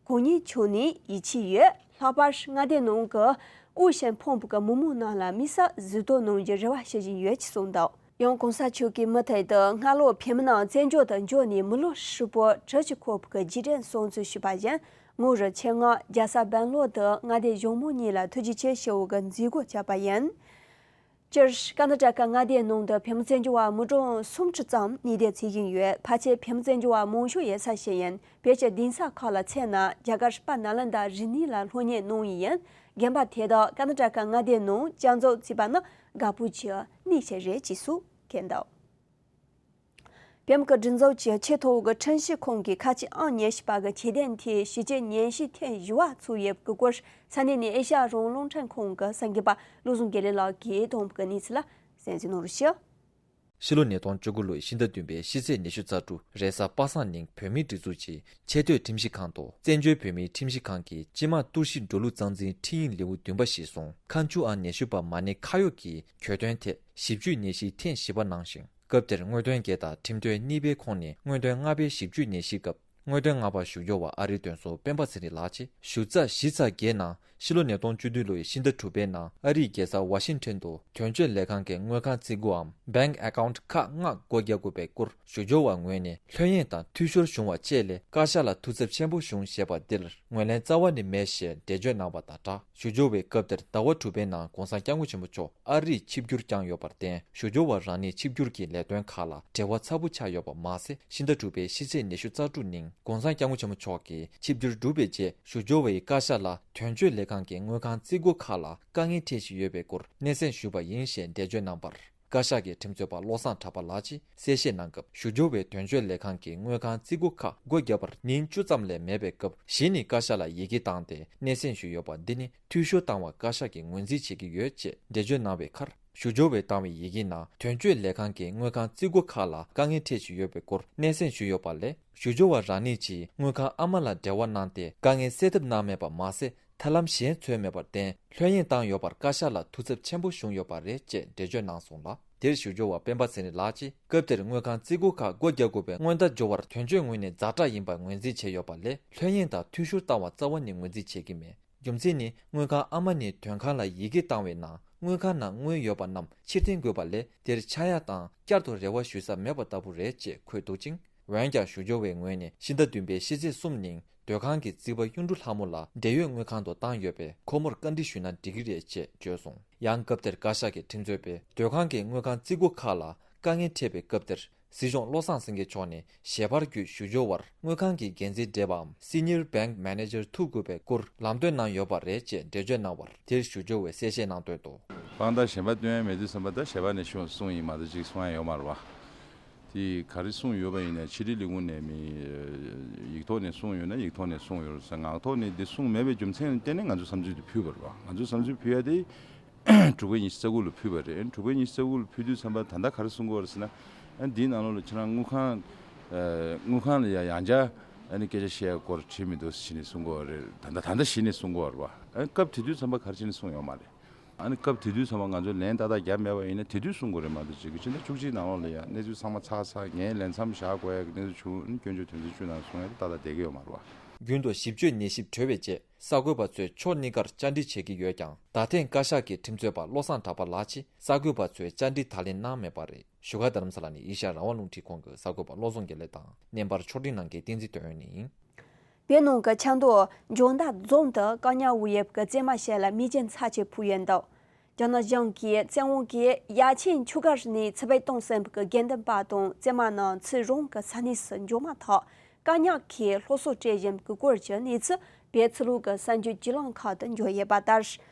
གང་ཉིད་ཕྱོགས་ནས་ཡིད་ཆེས་ཡོད། ལྷག་པར་མངའ་སྡེ་ནང་གི་དབུལ་ཞིང་ཕོངས་པའི་མི་དམངས་རྣམས་ལ་དམིགས་བསལ་གཟིགས་རྟོག་གནང་རྒྱུའི་རེ་བ་བྱེད་བཞིན་ཡོད་ཅེས་གསུངས་འདུག། ཡང་༸གོང་ས་མཆོག་གིས་མུ་མཐུད་དུ་སྔ་ལོགས་བོད་མི་རྣམས་བཙན་བྱོལ་དུ་འབྱོར་ནས་མི་ལོ་ཧྲིལ་པོ་གྲུ་བཞི་འཁོར་བའི་རྗེས་དྲན་སྲུང་བརྩི་ཞུས་པ་བཞིན། ངོ་རུ་ཆེད་མངགས་རྒྱལ་ས་སྦེང་ལོར་དུ་མངའ་སྡེ་གཞུང་མང་གཉིས་ལ་ཐུགས་རྗེ་ཆེ་ཞུ་བའི་མཛད་སྒོ་བྱས་པ་ཡིན། སྤྱིར་ཀར་ན་ཊ་ཀ་མངའ་སྡེའི་ནང་དུ་བོད་མི་བཙན་བྱོལ་བ་མི་གྲངས་སུམ་ཁྲི་ཙམ་ནུས་ལྡན་བྱེད་བཞིན་ཡོད། ཕལ་ཆེར་བོད་མི་བཙན་བྱོལ་བ་མང་ཤོས་ཡོད་ས་ཞིག་ཡིན། བོད་ཀྱི་གདན་ས་ཁག་ལ་མཚོན་ན་རྒྱ་གར་རི་པ་ནཱ་ལནྡཱ་རི་ནི་ལ་སློབ་གཉེར་གནང་ཡི་ཡིན། དགོན་པ་དེ་དག་ཀར་ན་ཊ་ཀ་མངའ་སྡེའི་ནང་བསྐྱར་འཛུགས་བྱས་པ་ནི་དགའ་པོ་གྱི་གནས་ཤིག་རེད་ཅེས་སུ་བཀོད་འདུག། བོད་མི་གི་སྒྲིག་འཛུགས་ཀྱི་ཆེས་མཐོ་བོ་གི་ཁྲིམས་ཞིབ་ཁང་གིས་ཁ་ཆེ་ཨང་ཉི་ཤུ་པ་གི་ཁྱད་ལྡན་ཐད་ཞིབ་དཔྱད་ཉན་ཞིབ་ཐེངས་བཞི་པ་ཚུགས་ཡོད་པའི་སྐོར་ས་གནས་ནས་ཨེ་ཤ་ཡ་རང་དབང་རླུང་འཕྲིན་ཁང་གི་གསར་འགོད་པ་བློ་བཟང་དགེ་ལེགས་ལགས་ཀྱིས་བཏང་བའི་གནས་ཚུལ་ལ་གསན་གཟིགས་གནང་རོགས་ཞུ། ཕྱི་ལོ་ཉིས་སྟོང་བཅུ་དགུ་ལོའི་ཕྱི་ཟླ་བདུན་པའི་ཕྱི་ཚེས་ཉི་ཤུ་རྩ་དྲུག་རེས་གཟའ་པ་སངས་ཉིན་བོད་མིའི་སྒྲིག་འཛུགས་ཀྱི་ཆེས་མཐོའི་ཁྲིམས་ཞིབ་ཁང་དུ་བཙན་བྱོལ་བོད་མིའི་ཁྲིམས་ཞིབ་ཁང་གི་སྤྱི་དམངས་གཏོར་བཤིག་འགྲོ་ལུགས་རྩ་འཛིན་ཁྲིམས་ཡིག་ལེའུ་བདུན་པ་གཞིར་བཟུང་ཁ་མཆུ་ཨང་ཉི་ཤུ་པ་མ་ཎི་ཁ་གཡོག་གི་གྱོད་དོན་ཐད་ཞིབ་དཔྱོད་ཉན་ཞིབ་ཐེངས་བཞི་པ་གནང་ཞིང་། སྐབས་དེར་དངོས་དོན་བརྒྱད་དང་ཁྲིམས་དོན་གཉིས་པའི་ཁོངས་ནས་དངོས་དོན་ལྔ་པའི་ཞིབ་དཔྱོད་ཉན་ཞིབ་སྐབས། དངོས་དོན་ལྔ་པར་ཞུ་སྦྱོར་བ་ཨ་རིའི་དོན་ཟུར་སྤེན་པ་ཚེ་རིང་ལགས་ཀྱིས་ཞུ་ཚར་བཞི་ཚར་བརྒྱད་ནང་ཕྱི་ལོ་ཉིས་སྟོང་བཅུ་བདུན་ལོའི་ཕྱི་ཟླ་དྲུག་པའི་ནང་ཨ་རིའི་རྒྱལ་ས་ཝ་ཤིང་ཊོན་དུ་དོན་གཅོད་ལས་ཁང་གི་དངུལ་ཁང་བཙུགས་སྒོའམ་Bank Account ཁག་ལྔ་སྒོ་རྒྱག་དགོས་པའི་སྐོར་ཞུ་སྦྱོར་བ་ངོས་ནས་ལྷོད་གཡེང་དང་འཐུས་ཤོར་བྱུང་བ་བཅས་ལས་བཀའ་ཤག་ལ་ཐུགས་འཚབ་ཆེན་པོ་བྱུང་ཞེས་པ་འདིར་ངོས་ལེན་རྩ་བ་ནས་མེད་ཞེས་འགྲེལ་བརྗོད་གནང་བ་དང་སྦྲགས། ཞུ་སྦྱོར་བས་སྐབས་དེར་ཟླ་བ་དྲུག་པའི་ནང་༸གོང་ས་༸སྐྱབས་མགོན་ཆེན་པོ་མཆོག་ཨ་རིར་ཆིབས་བསྒྱུར་བསྐྱངས་ཡོད་པར་བརྟེན། ཞུ་སྦྱོར་བ་རང་ཉིད་ཆིབས་བསྒྱུར་གྱི་ལས་དོན་ཁག་ལ་བྲེལ་བ་ཚ་པོ་ཆགས་ཡོད་པ་མ་ཟད། ཕྱི་ཟླ་དྲུག་པའི་ཕྱི་ཚེས་ཉི་ཤུ་རྩ་དྲུག་ཉིན་༸གོང་ས་༸སྐྱབས་མགོན་ཆེན་པོ་མཆོག་གིས་ཆིབས་བསྒྱུར་གྲུབ་པའི་རྗེས། ཞུ་སྦྱོར་བའི་བཀའ་ཤག་ལ་དོན་གཅོད་ལས་ཁང་གི་དངུལ་ཁང་རྩིས་སྒོ་ཁག་ལ་དཀའ་ངལ་འཕྲད་བཞིན་ཡོད་པའི་སྐོར་སྙན་སེང་ཞུས་པ་ཡིན་ཞེས་འགྲེལ་བརྗོད་གནང་བར། བཀའ་ཤག་གི་ཁྲིམས་རྩོད་པ་བློ་བཟང་གྲགས་པ་ལགས་ཀྱིས་གསལ་བཤད་གནང་སྐབས། ཞུ་སྦྱོར་བའི་དོན་གཅོད་ལས་ཁང་གི་དངུལ་ཁང་རྩིས་འགོ་ཁག་སྒོ་བརྒྱབ་པར་ཉིན་བཅུ་ཙམ་ལས་མེད་པའི་སྐབས། གཞི་ནས་བཀའ་ཤག་ལ་ཡི་གེ་བཏང་སྟེ་སྣེ་སེང་ཞུས་ཡོད་པ་འདི་ནི་འཐུས་ཤོར་བཏང་བར་བཀའ་ཤག་གིས་ངོས་འཛིན་བྱེད་ཀྱི་ཡོད་ཅེས་འགྲེལ་བརྗོད་གནང་བའི་ཁར། ཞུ་སྦྱོར་བས་བཏང་བའི་ཡི་གེའི་ནང་དོན་གཅོད་ལས་ཁང་གི་དངུལ་ཁང་རྩིས་འགོ་ཁག་ལ་དཀའ་ངལ་འཕྲད་བཞིན་ཡོད་པའི་སྐོར་སྣེ་སེང་ཞུས་ཡོད་པ་ལས། ཞུ་སྦྱོར་བ་རང་ཉིད་ཀྱིས་དངུལ་ཁང་ཨ་མ་ལ་འབྲེལ་བ་གནང་སྟེ་དཀའ་ངལ་སེལ་ཐབས་གནང་མེད་པ་མ་ཟད། ཐབས་ལམ་གཞན་འཚོལ་མེད་པར་བརྟེན། ལྷོད་གཡེང་བཏང་ཡོད་པར་བཀའ་ཤག་ལ་ཐུགས་འཚབ་ཆེན་པོ་བྱུང་ཡོད་པ་རེད་ཅེས་འགྲེལ་བརྗོད་གནང་སོང་ལ། དེར་ཞུ་སྦྱོར་བ་སྤེན་པ་ཚེ་རིང་ལགས་ཀྱིས་སྐབས་དེར་དངུལ་ཁང་རྩིས་འགོ་ཁག་སྒོ་རྒྱག་དགོས་པའི་སྔོན་བརྡ་འབྱོར་བར་དོན་གཅོད་ངོས་ནས་ཛ་དྲག་ཡིན་པར་ངོས་འཛིན་བྱས་ཡོད་པ་ལས། ལྷོད་གཡེང་དང་འཐུས་ཤོར་བཏང་བ་རྩ་བ་ནས་ངོས་འཛིན་བྱེད་ཀྱི་མེད། རྒྱུ་མཚན་ནི། དངུལ་ཁང་ཨ་མ་ནས་དོན་ཁང་ལ་ཡི་གེ་བཏང་བའི་ནང་དངུལ་ཁང་ནང་དངུལ་ཡོད་པ་རྣམས་ཕྱིར་འཐེན་དགོས་པ་ལས། དེར་ཆག་ཡང་དང་བསྐྱར་དུ་རེ་བ་ཞུ་ས་མེད་པ་ལྟ་བུ་རེད་ཅེས་འཁོད་འདུག་ཅིང་། འོན་ཀྱང་། ཞུ་སྦྱོར་བའི་ངོས་ནས་ཕྱི་ཟླ་བདུན་པའི་ཕྱི་ཚེས་གསུམ་ཉིན་སྡོད་ཁང་གི་རྩིག་པ་གཡུ་འབྲུག་ལྷ་མོ་ལ་འབྲེལ་ཡོད་དངུལ་ཁང་དུ་བཏང་ཡོད་པས། ཁོ་མོར་བཀའ་འདྲི་ཞུས་ན་འགྲིག་གི་རེད་ཅེས་བརྗོད་སོང་། ཡང་། སྐབས་དེར་བཀའ་ཤག་གི་ཁྲིམས་རྩོད་པས་སྡོད་ཁང་གི་དངུལ་ཁང་རྩིས་འགོ་ཁག་ལ་དཀའ་ངལ་འཕྲད་པའི་སྐབས་དེར། སྲིད་སྐྱོང་བློ་བཟང་སེང་གེ་མཆོག་ནས་ཞལ་པར་བརྒྱུད་ཞུ་སྦྱོར་བར་དངུལ་ཁང་གི་འགན་འཛིན་བགྲེས་པའམ་Senior Bank Manager ཐུག་དགོས་པའི་སྐོར་ལམ་སྟོན་གནང་ཡོད་པ་རེད་ཅེས་འགྲེལ་བརྗོད་གནང་བར། དེར་ཞུ་སྦྱོར་བས་གསལ་བཤད་གནང་དོན་ཏོ། དཔང་རྟགས་གཞན་པ་སྟོན་ཡ་མེད་དུས་ཙམ་པ། ད་ཞལ་པར་ནས་ཤོག་གསུངས་ཡིན་མ་གཏོགས་ཅིག་གསུང་ཡ་ཡོད་མ་རེད་བ། དེ་ག་རེ་གསུངས་ཡོད་པ་ཡིན་ནའི་ཕྱི་དྲིལ་ལས་ཁུངས་ནས་མི་ཡིག་ཐོག་ནས་གསུངས་ཡོད་ན་ཡིག་ཐོག་ནས་གསུངས་ཡོད་རེད་ཟེར། ངག་ཐོག་ནས་འདི་གསུངས་མེད་པའི་རྒྱུ་མཚན་ལ་བརྟེན་ནས་ང་ཚོ་བསམ་ཚུལ་དེ་ཕུལ་བ་རེད་བ། ང་ཚོ་བསམ་ཚུལ་ཕུལ་ཡ་དེ་དྲུག་པའི་ཉི་ཤུ་རྩ་དགུ་ལ་ཕུལ་བ་རེད། དྲུག་པའི་ཉི་ཤུ་རྩ་དགུ་ལ་ཕུལ་དུས་ཙམ་པ་ད་ལྟ་ག་རེ་གསུང་གི་ཡོད་རེད་ཟེར་ན། ཨ་འདིའི་ནང་ལོགས་ལ་ཁྱེད་རང་དངུལ་ཁང་ཨ་དངུལ་ཁང་ལ་ཡ་ཡང་བསྐྱར་ཨ་ནི་སྐད་ཆ་བཤད་ཡ་སྐོར་བྲིས་མི་འདུག་ཟེར་ནས་གསུང་གི་ཡོད་རེད། ད་ལྟ་ད་ལྟ་གཞི་ནས་གསུང་གི་ཡོད་རེད་བ། ཨ་ནི་སྐབས་དེ་དུས་ཙམ་པ་ག་རེ་བྱས་ནས་གསུངས་ཡོད་མ་རེད། ཨ་ནི་སྐབས་དེ་དུས་ཙམ་པ་ང་ཚོས་ལན་ཏག་ཏག་བརྒྱབ་མེད་པ་ཡིན་ན་དེ་དུས་གསུང་དགོས་རེད་མ་གཏོགས། ཅིག་གི་ཕྱི་ཟླ་བཅུ་གཅིག་ནང་ལོགས་ལ་ཡ་གནས་ཚུལ་ཚང་མ་ཚར་ཚར་ངས་ལན་མཚམས་བཞག་དགོས་ཡ་གི་གནས་ཚུལ་བྱུང་། ཨ་ནི་སྐྱོན་བརྗོད་དོན་ཚན་བཅུ་ནང་གསུང་ཡ་དེ་ཏག་ཏག་བསྡད་ཀྱི་ཡོད་མ་རེད་བ། རྒྱུན་དུ་ཞིབ་དཔྱོད་ཉན་ཞིབ་གྲོལ་བའི་རྗེས་གསར་འགོད་པ་ཚོས་ཕྱོགས་གཉིས་ཀར་བཅར་འདྲི་བྱེད་ཀྱི་ཡོད་ཀྱང་། ད་ཐེངས་བཀའ་ཤག་གི་ཁྲིམས་རྩོད་པ་བློ་བཟང་གྲགས་པ་ལགས་ཀྱིས་གསར་འགོད་པ་ཚོའི་བཅར་འདྲི་ད་ལན་གནང་མེད་པ་རེད། བཞུགས་སྒར་རྡ་རམ་ས་ལ་ནས་ཨེ་ཤ་ཡ་རང་དབང་རླུང་འཕྲིན་ཁང་གི་གསར་འགོད་པ་བློ་བཟང་དགེ་ལེགས་དང་། བརྙན་པར་ཕྱོགས་སྒྲིག་གནང་མཁན་བསྟན་འཛིན་དོན་ཡོད་ནས་ཡིན། བོད་ནང་གི་ཆབ་མདོ་འཇོ་མདའ་རྫོང་དུ་བཀག་ཉར་འོག་ཡོད་པའི་བཙུན་མ་ཞིག་ལ་མེ་རྐྱེན་ཚབས་ཆེ་ཕོག་ཡོད་འདུག་རྒྱ་ནག་གཞུང་གིས་བཙན་དབང་གིས་ཡ་ཆེན་ཆོས་སྒར་ནས་ཚེ་འཕེལ་གཏོང་སེམས་ཀྱི་དགེ་འདུན་པ་དང་བཙུན་མ་རྣམས་ཚུར་རང་གི་ས་གནས་སུ་འབྱོར་མ་ཐག་བཀག་ཉར་གྱིས་སློབ་གསོ་སྤྲད་བཞིན་པའི་སྐོར་གྱི་གནས་ཚུལ་བོད་ཕྱི་ལོགས་ཀྱི་གསར་འགྱུར་བརྒྱུད་ལམ་ཁག་ཏུ་འབྱོར་ཡོད་པ་ལྟར།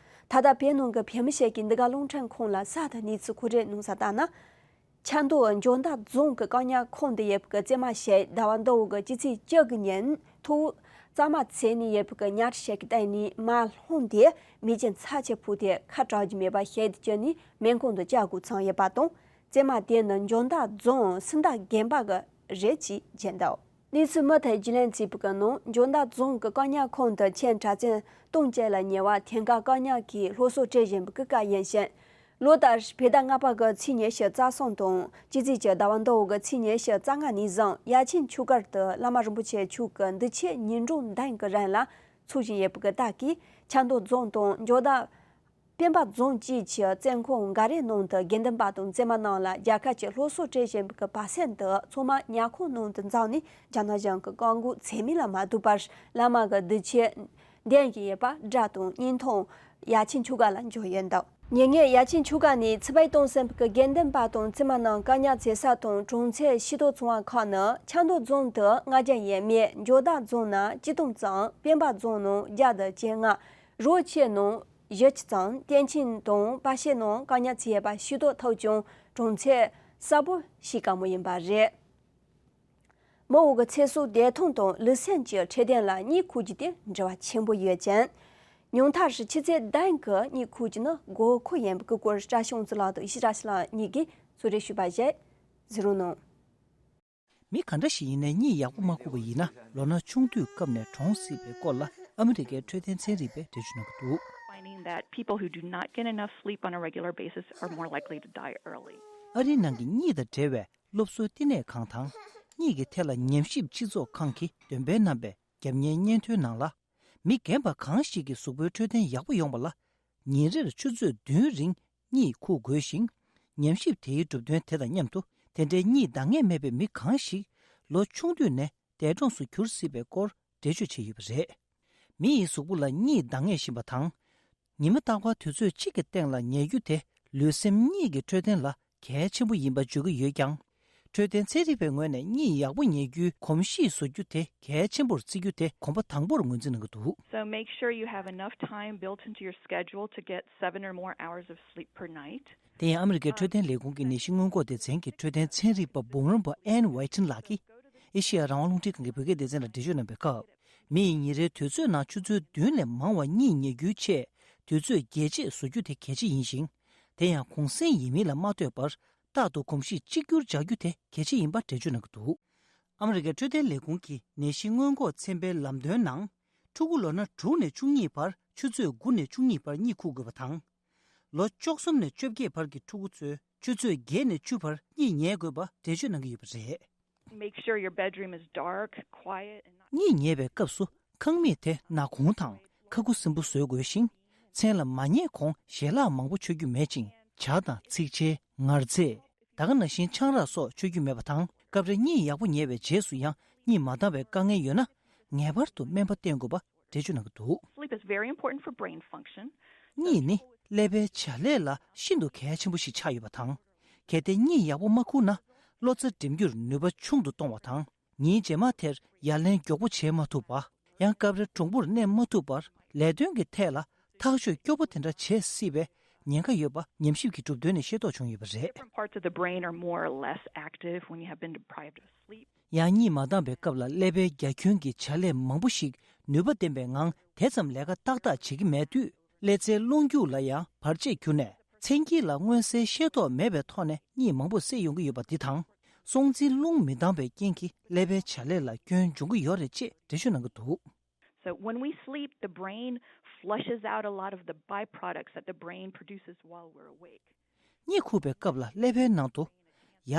ད་ལྟ་བོད་ནང་གི་བོད་མི་ཞིག་གིས་འདི་ག་རླུང་འཕྲིན་ཁང་ལ་གསར་དུ་གནས་ཚུལ་མཁོ་སྤྲོད་གནང་ས་ལྟར་ན། ཆབ་མདོ་འཇོ་མདའ་རྫོང་གི་བཀག་ཉར་ཁང་དུ་ཡོད་པའི་བཙུན་མ་ཞིག་ཟླ་བ་འདི་འོག་གི་སྤྱི་ཚེས་བཅུ་དགུ་ཉིན་ཐོག་གཙང་མ་འཚོལ་ནས་ཡོད་པའི་ཉལ་ཁྲི་ཞིག་གི་སྟེང་ནས་མར་ལྷུང་སྟེ་མེ་རྐྱེན་ཚབས་ཆེ་ཕོག་སྟེ་ཁ་གྲག་རྒྱུ་མེད་པ་ཞིག་ཏུ་གྱུར་ནས་སྨན་ཁང་དུ་བསྐྱལ་དགོས་ཚང་ཡོད་པ་དང་། བཙུན་མ་དེ་ནི་འཇོ་མདའ་རྫོང་སུམ་མདའ་དགོན་པ་གི་རེད་ཅེས་བརྗོད་འདུག་གནས་ཚུལ་མུ་མཐུད་རྒྱུས་ལོན་བྱས་པའི་ནང་། འཇོ་མདའ་རྫོང་གི་བཀག་ཉར་ཁང་དུ་ཁྱོན་གྲྭ་བཙུན་སྟོང་བཅས་ལ་ཉེ་བར་ཐེངས་འགའ་བཀག་ཉར་གྱིས་སློབ་གསོ་སྤྲད་བཞིན་པའི་སྐབས་ཡིན་ཞིང་། ལོ་ལྟར་བོད་ཟླ་ལྔ་པ་གི་ཚེས་ཉི་ཤུ་རྩ་གསུམ་དང་སྤྱི་ཚེས་བཅུ་ཟླ་བ་འདི་འོག་གི་ཚེས་ཉི་ཤུ་རྩ་ལྔ་ནས་བཟུང་ཡ་ཆེན་ཆོས་སྒར་དུ་བླ་མ་རིན་པོ་ཆེ་མཆོག་གི་འདུ་ཆེན་ཉིན་གྲངས་བདུན་གྱི་རིང་ལ་འཚོགས་བཞིན་ཡོད་པའི་དག་གིས་ཆབ་མདོ་རྫོང་དང་འཇོ་མདའ་སྤེན་པ་རྫོང་བཅས་ཀྱི་བཙོན་ཁང་འགའ་རེའི་ནང་དུ་དགེ་འདུན་པ་དང་བཙུན་མ་རྣམས་ལ་རྒྱལ་ཁབ་ཀྱི་སློབ་གསོ་སྤྲད་བཞིན་པའི་བར་གསེང་དུ་ཚང་མ་ཉལ་ཁང་ནང་དུ་འཛོམས་ནས་རྒྱ་ནག་གཞུང་གི་བཀག་འགོག་ཚད་མེད་ལ་མ་ལྟོས་པར་བླ་མ་གི་འདུ་ཆེན་འདོན་བཞིན་ཡོད་པ་སྒྲ་དང་བརྙན་ཐུང་ཡ་ཆེན་ཆོས་སྒར་ལ་འབྱོར་ཡོད་འདུག་ཉེ་སྔོན་ཡ་ཆེན་ཆོས་སྒར་ནས་ཚེ་འཕེལ་གཏོང་སེམས་ཀྱི་དགེ་འདུན་པ་དང་བཙུན་མ་རྣམས་བཀག་ཉར་བྱེད་ས་དང་གྲོང་ཚོའི་ཕྱི་ལོགས་ཚོང་པ་ཁག་ནི་ཆབ་མདོ་རྫོང་དུ་ལྔ་བརྒྱ་ཡས་མས། འཇོ་མདའ་རྫོང་ནས་བཅུ་སྟོང་ཙམ། སྤེན་པ་རྫོང་ནས་བརྒྱ་དང་བཅོ་ལྔ། རོ་ཆེ་ནས་བཞི་བཅུ་ཙམ། བསྟན་ཆེན་དང་པ་ཤེ་ནས་བཀག་ཉར་བྱས་པ་ཤེས་རྟོགས་ཐུབ་ཀྱང་གྲོང་ཚོ་གསལ་པོ་ཤེས་དཀའ་མོ་ཡིན་པ་རེད། མི་འོག་གི་ཚེ་སྲོག་བདེ་ཐང་དང་ལུས་སེམས་ཀྱི་འཕྲོད་བསྟེན་ལ་གཉིད་ཁུག་རྒྱུ་དེ་འབྲེལ་བ་ཆེན་པོ་ཡོད་ཅིང་། ཉུང་མཐར་ཕྱི་ཚེས་བདུན་གྱི་གཉིད་ཁུག་རྒྱུ་ནི་དགོས་མཁོ་ཡིན་པའི་སྐོར་བཀྲ་ཤིས་དབང་འདུས་ལགས་དང་ཡེ་ཤེས་བཀྲ་ཤིས་ལགས་གཉིས་ཀྱིས་གཙོ་སྒྲིག་ཞུས་པ་ཞིག་གཟིགས་རོགས་གནང་། མི་ག་འདྲ་ཞིག་ཡིན་ནའི་གཉིད་ཡག་པོ་མ་ཁུག་པ་ཡིན་ན་ལོ་ན་ཆུང་དུས་སྐབས་ནས་གྲོངས་སྲིད་པའི་སྐོར་ལ་ཨ་མི་རི་ཀའི་འཕྲོད་བསྟེན་ཚན་རིག་པས་འགྲེལ་བརྗོད་གནང་གི་འདུག Finding that people who do not get enough sleep on a regular basis are more likely to die early. ཨ་རིའི་ནང་གི་གཉིད་དང་འབྲེལ་བའི་སློབ་གསོའི་བསྟི་གནས་ཁང་དང་། གཉིད་ཀྱི་ཐད་ལ་ཉམས་ཞིབ་སྤྱི་ཚོགས་ཁང་གིས་འདོན་སྤེལ་གནང་པའི་རྒྱབ་གཉེར་སྙན་ཐོའི་ནང་ལ། མི་རྒན་པ་གང་ཞིག་གི་གཟུགས་པོའི་འཕྲོད་བསྟེན་ཡག་པོ་ཡོང་བ་ལ། ཉིན་རེར་ཆུ་ཚོད་བདུན་རིང་གཉིད་ཁུག་དགོས་ཤིང་། ཉམས་ཞིབ་དེའི་གྲུབ་དོན་དེ་དང་མཉམ་དུ། དེ་འདྲའི་གཉིད་འདང་ངེས་མེད་པའི་མི་གང་ཞིག་ལོ་ཆུང་དུས་ནས་འདས་གྲོངས་སུ་གྱུར་སྲིད་པའི་སྐོར་འགྲེལ་བརྗོད་བྱས་ཡོད་པ་རེད། མི་ཡི་གཟུགས་པོ་ལ་གཉིད་འདང་ངེས་བཞིན་པ་དང་། ཉི་མ་རྟག་པར་དུས་ཚོད་གཅིག་གི་སྟེང་ལ་ཉལ་རྒྱུ་དེ་ལུས་སེམས་གཉིས་ཀྱི་འཕྲོད་བསྟེན་ལ་གལ་ཆེན་པོ་ཡིན་པ་བརྗོད་ཀྱི་ཡོད་ཀྱང་། འཕྲོད་བསྟེན་ཚན་རིག་པའི་ངོས་ནས་གཉིད་ཡག་པོ་ཉལ་རྒྱུའི་གོམས་གཤིས་བཟོ་རྒྱུ་དེ་གལ་ཆེན་པོར་བརྩི་རྒྱུ་དེ་གོམ་པ་དང་པོར་ངོས་འཛིན་གནང་གི་འདུག། So make sure you have enough time built into your schedule to get seven or more hours of sleep per night. དེ་ཡང་ཨ་མི་རི་ཀའི་འཕྲོད་བསྟེན་ལས་ཁུངས་ཀྱི་ནད་གཞི་སྔོན་འགོག་སྡེ་ཚན་གྱི་འཕྲོད་བསྟེན་ཚན་རིག་པ་འབུམ་རམས་པ་ཨན་ཝའི་ཊིན་ལགས་ཀྱིས་ཨེ་ཤེ་ཡ་རང་དབང་རླུང་འཕྲིན་ཁང་གི་བོད་སྐད་སྡེ་ཚན་ལ་འགྲེལ་བརྗོད་གནང་པའི་སྐབས། མི་ཡིས་ཉིན་རེའི་དུས་ཚོད་ནང་ཆུ་ཚོད་བདུན་ལས་མང་བ་གཉིད་ཉལ་རྒྱུའི་ཆེད་དུས་ཚོད་རྒྱས་བཅད་བཟོ་རྒྱུ་དེ་གལ་ཆེ་ཡིན་ཞིང་། དེ་ཡང་གུང་སེང་ཡིན་མིན་ལ་མ་ལྟོས་པར་རྟག་ཏུ་གོམས་གཤིས་གཅིག་གྱུར་འཇགས་རྒྱུ་དེ་གལ་ཆེ་ཡིན་པ་འགྲེལ་བརྗོད་གནང་གི་འདུག། ཨ་མི་རི་ཀའི་འཕྲོད་བསྟེན་ལས་ཁུངས་ཀྱི་ནད་གཞི་སྔོན་འགོག་ཚན་པའི་ལམ་སྟོན་ནང་། ཕྲུ་གུ་ལོ་ན་དྲུག་ནས་བཅུ་གཉིས་བར་ཆུ་ཚོད་དགུ་ནས་བཅུ་གཉིས་བར་གཉིད་ཁུག་དགོས་པ་དང་། ལོ་བཅུ་གསུམ་ནས་བཅོ་བརྒྱད་བར་གྱི་ཕྲུ་གུ་ཚོས་ཆུ་ཚོད་བརྒྱད་ནས་བཅུ་བར་གཉིད་ཉལ་དགོས་པ་འགྲེལ་བརྗོད་གནང་གི་ཡོད་པ་རེད། Make sure your bedroom is dark, quiet, and not གཉིད་ཉལ་བའི་སྐབས་སུ་ཁང་མིག་དེ་ནག་ཁུང་དང་ཁ་ཁུ་སིམ་པོ་བཟོ་དགོས་ཤིང་། མཚན་ལ་མ་ཉལ་གོང་ཞལ་ལག་མང་པོ་མཆོད་རྒྱུ་མེད་ཅིང་། ཇ་དང་ཚིགས་ཆེ། ངར་རྫས། ད་ག་ནང་བཞིན་ཆང་རག་སོགས་མཆོད་རྒྱུ་མེད་པ་དང་། སྐབས་རེ་གཉིད་ཡག་པོ་ཉལ་བའི་རྗེས་སུ་ཡང་གཉིད་མ་འདང་བའི་དཀའ་ངལ་ཡོད་ན། ངེས་པར་དུ་སྨན་པ་བསྟེན་དགོས་པ་འགྲེལ་བརྗོད་གནང་གི་འདུག། Sleep is very important for brain function. གཉིད་ནི་ཀླད་པའི་བྱ་ལས་ལ་ཤིན་ཏུ་གལ་ཆེན་པོ་ཞིག་ཆགས་ཡོད་པ་དང་། གལ་ཏེ་གཉིད་ཡག་པོ་མ་ཁུག་ན། བློ་རྩ་འགྲིམ་རྒྱུར་ནུས་པ་ཆུང་དུ་གཏོང་བ་དང་། ཉིན་རྗེས་མ་དེར་ཡ་ལན་མགྱོགས་པོ་བྱེད་མ་ཐུབ་པ། ཡང་སྐབས་རེ་གྲུང་པོར་གནས་མ་ཐུབ་པར། ལས་དོན་གྱི་ཐད་ལ་ཐག་གཅོད་སྐྱོ་པོ་དེ་འདྲ་བྱེད་སྲིད་པའི་ཉེན་ཁ་ཡོད་པ་ཉམས་ཞིབ་ཀྱི་གྲུབ་དོན་ནས་ཤེས་རྟོགས་བྱུང་ཡོད་པ་རེད། Different parts of the brain are more or less active when you have been deprived of sleep. ཡང་གཉིད་མ་འདང་བའི་སྐབས་ལ་ཀླད་པའི་རྒྱ་ཁྱོན་གྱི་བྱ་ལས་མང་པོ་ཞིག་ནུས་པ་ལྡན་པའི་ངང་དེ་ཙམ་ལས་ཀ་ཏག་ཏག་བྱེད་ཀྱི་མེད་དུས། ཀླད་རྩའི་རླུང་རྒྱུག་ལ་ཡང་བར་ཆད་གྱུར་ནས། མཚན་དཀྱིལ་ལ་མངོན་གསལ་ཤེས་རྟོགས་མེད་པའི་ཐོག་ནས་གཉིད་མང་པོ་སད་ཡོང་གི་ཡོད་པ་འདི་དང་། སྲོག་འཛིན་རླུང་མི་འདང་བའི་རྐྱེན་གྱིས་ཀླད་པའི་བྱ་ལས་ལ་སྐྱོན་འབྱུང་གི་ཡོད་རེད་ཅེས་འགྲེལ་བརྗོད་གནང་གི་འདུག། So when we sleep, the brain flushes out a lot of the byproducts that the brain produces while we're awake. གཉིད་ཁུག་པའི་སྐབས་ལ་ཀླད་པའི་ནང་དུ་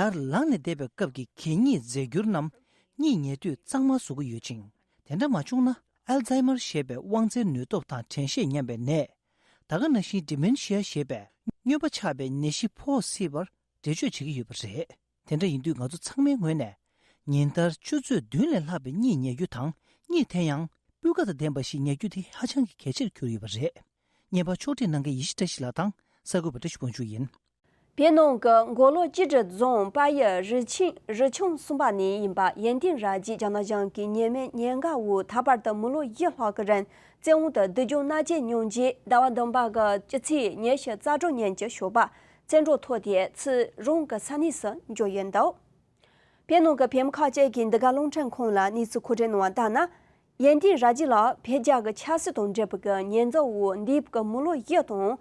ཡར་ལངས་ནས་བསྡད་པའི་སྐབས་ཀྱི་གད་སྙིགས་རྫས་འགྱུར་རྣམས་གཉིད་ཉལ་དུས་གཙང་མ་བཟོ་གི་ཡོད་ཅིང་། དེ་འདྲ་མ་བྱུང་ན་ཨལ་ཛའི་མར་ཞེས་པའི་དབང་རྩའི་ནུས་སྟོབས་དང་དྲན་ཤེས་ཉམས་པའི་ནད། ད་ག་ནང་བཞིན་ཌི་མེན་ཤི་ཡ་ཞེས་པའི་སྨྱོན་པ་ཆགས་པའི་ནད་གཞི་ཕོག་སྲིད་པར་འགྲེལ་བརྗོད་བྱེད་ཀྱི་ཡོད་པ་རེད། དེ་འདྲ་ཡིན་དུས་ང་ཚོ་ཚང་མའི་ངོས་ནས་ཉིན་ལྟར་ཆུ་ཚོད་བདུན་ལས་ལྷག་པའི་གཉིད་ཉལ་རྒྱུ་དང་། གཉིད་དེ་ཡང་སྤུས་ཀ་དང་ལྡན་པ་ཞིག་ཉལ་རྒྱུ་དེ་ཧ་ཅང་གི་གལ་ཆེར་གྱུར་ཡོད་པ་རེད། ཉན་པ་ཕྱོགས་སྒྲིག་གནང་མཁན་ཡེ་ཤེས་བཀྲ་ཤིས་ལགས་དང་གསར་འགོད་པ་བཀྲ་ཤིས་དབང་ཕྱུག་ཡིན། བོད་ནང་གི་མགོ་ལོག་ཅི་ཀྲི་རྫོང་དཔལ་ཡུལ་རི་ཆིང་རི་ཆུང་གསུམ་པ་ནས་ཡིན་པ་ཡོན་ཏན་ར་རྒྱས་རྒྱ་ནག་གཞུང་གི་ཉེས་མེད་ཉེན་འགན་འོག་ད་བར་དུ་མི་ལོ་བཞི་ལྷག་གི་རིང་བཙོན་འོག་ཏུ་སྡུག་སྦྱོང་མནར་གཅོད་མྱོང་རྗེས། ཟླ་བ་བདུན་པ་གི་སྤྱི་ཚེས་ཉི་ཤུ་རྩ་དྲུག་ཉིན་གྱི་ཞོགས་པ་བཙོན་གྲོལ་ཐོབ་སྟེ་ཚུར་རང་གི་ས་གནས་སུ་འབྱོར་ཡོད་འདུག། བོད་ནང་གི་བོད་མི་ཁག་ཅིག་གིས་འདི་ག་རླུང་འཕྲིན་ཁང་ལ་གནས་ཚུལ་མཁོ་སྤྲོད་གནང་བ་ལྟར་ན། ཡོན་ཏན་ར་རྒྱས་ལགས་བོད་རྒྱ་གི་ཆབ་སྲིད་དང་འབྲེལ་བའི་ཉེས་འཛུགས་འོག་འདས་པའི་མི་ལོ་བཞི་དང་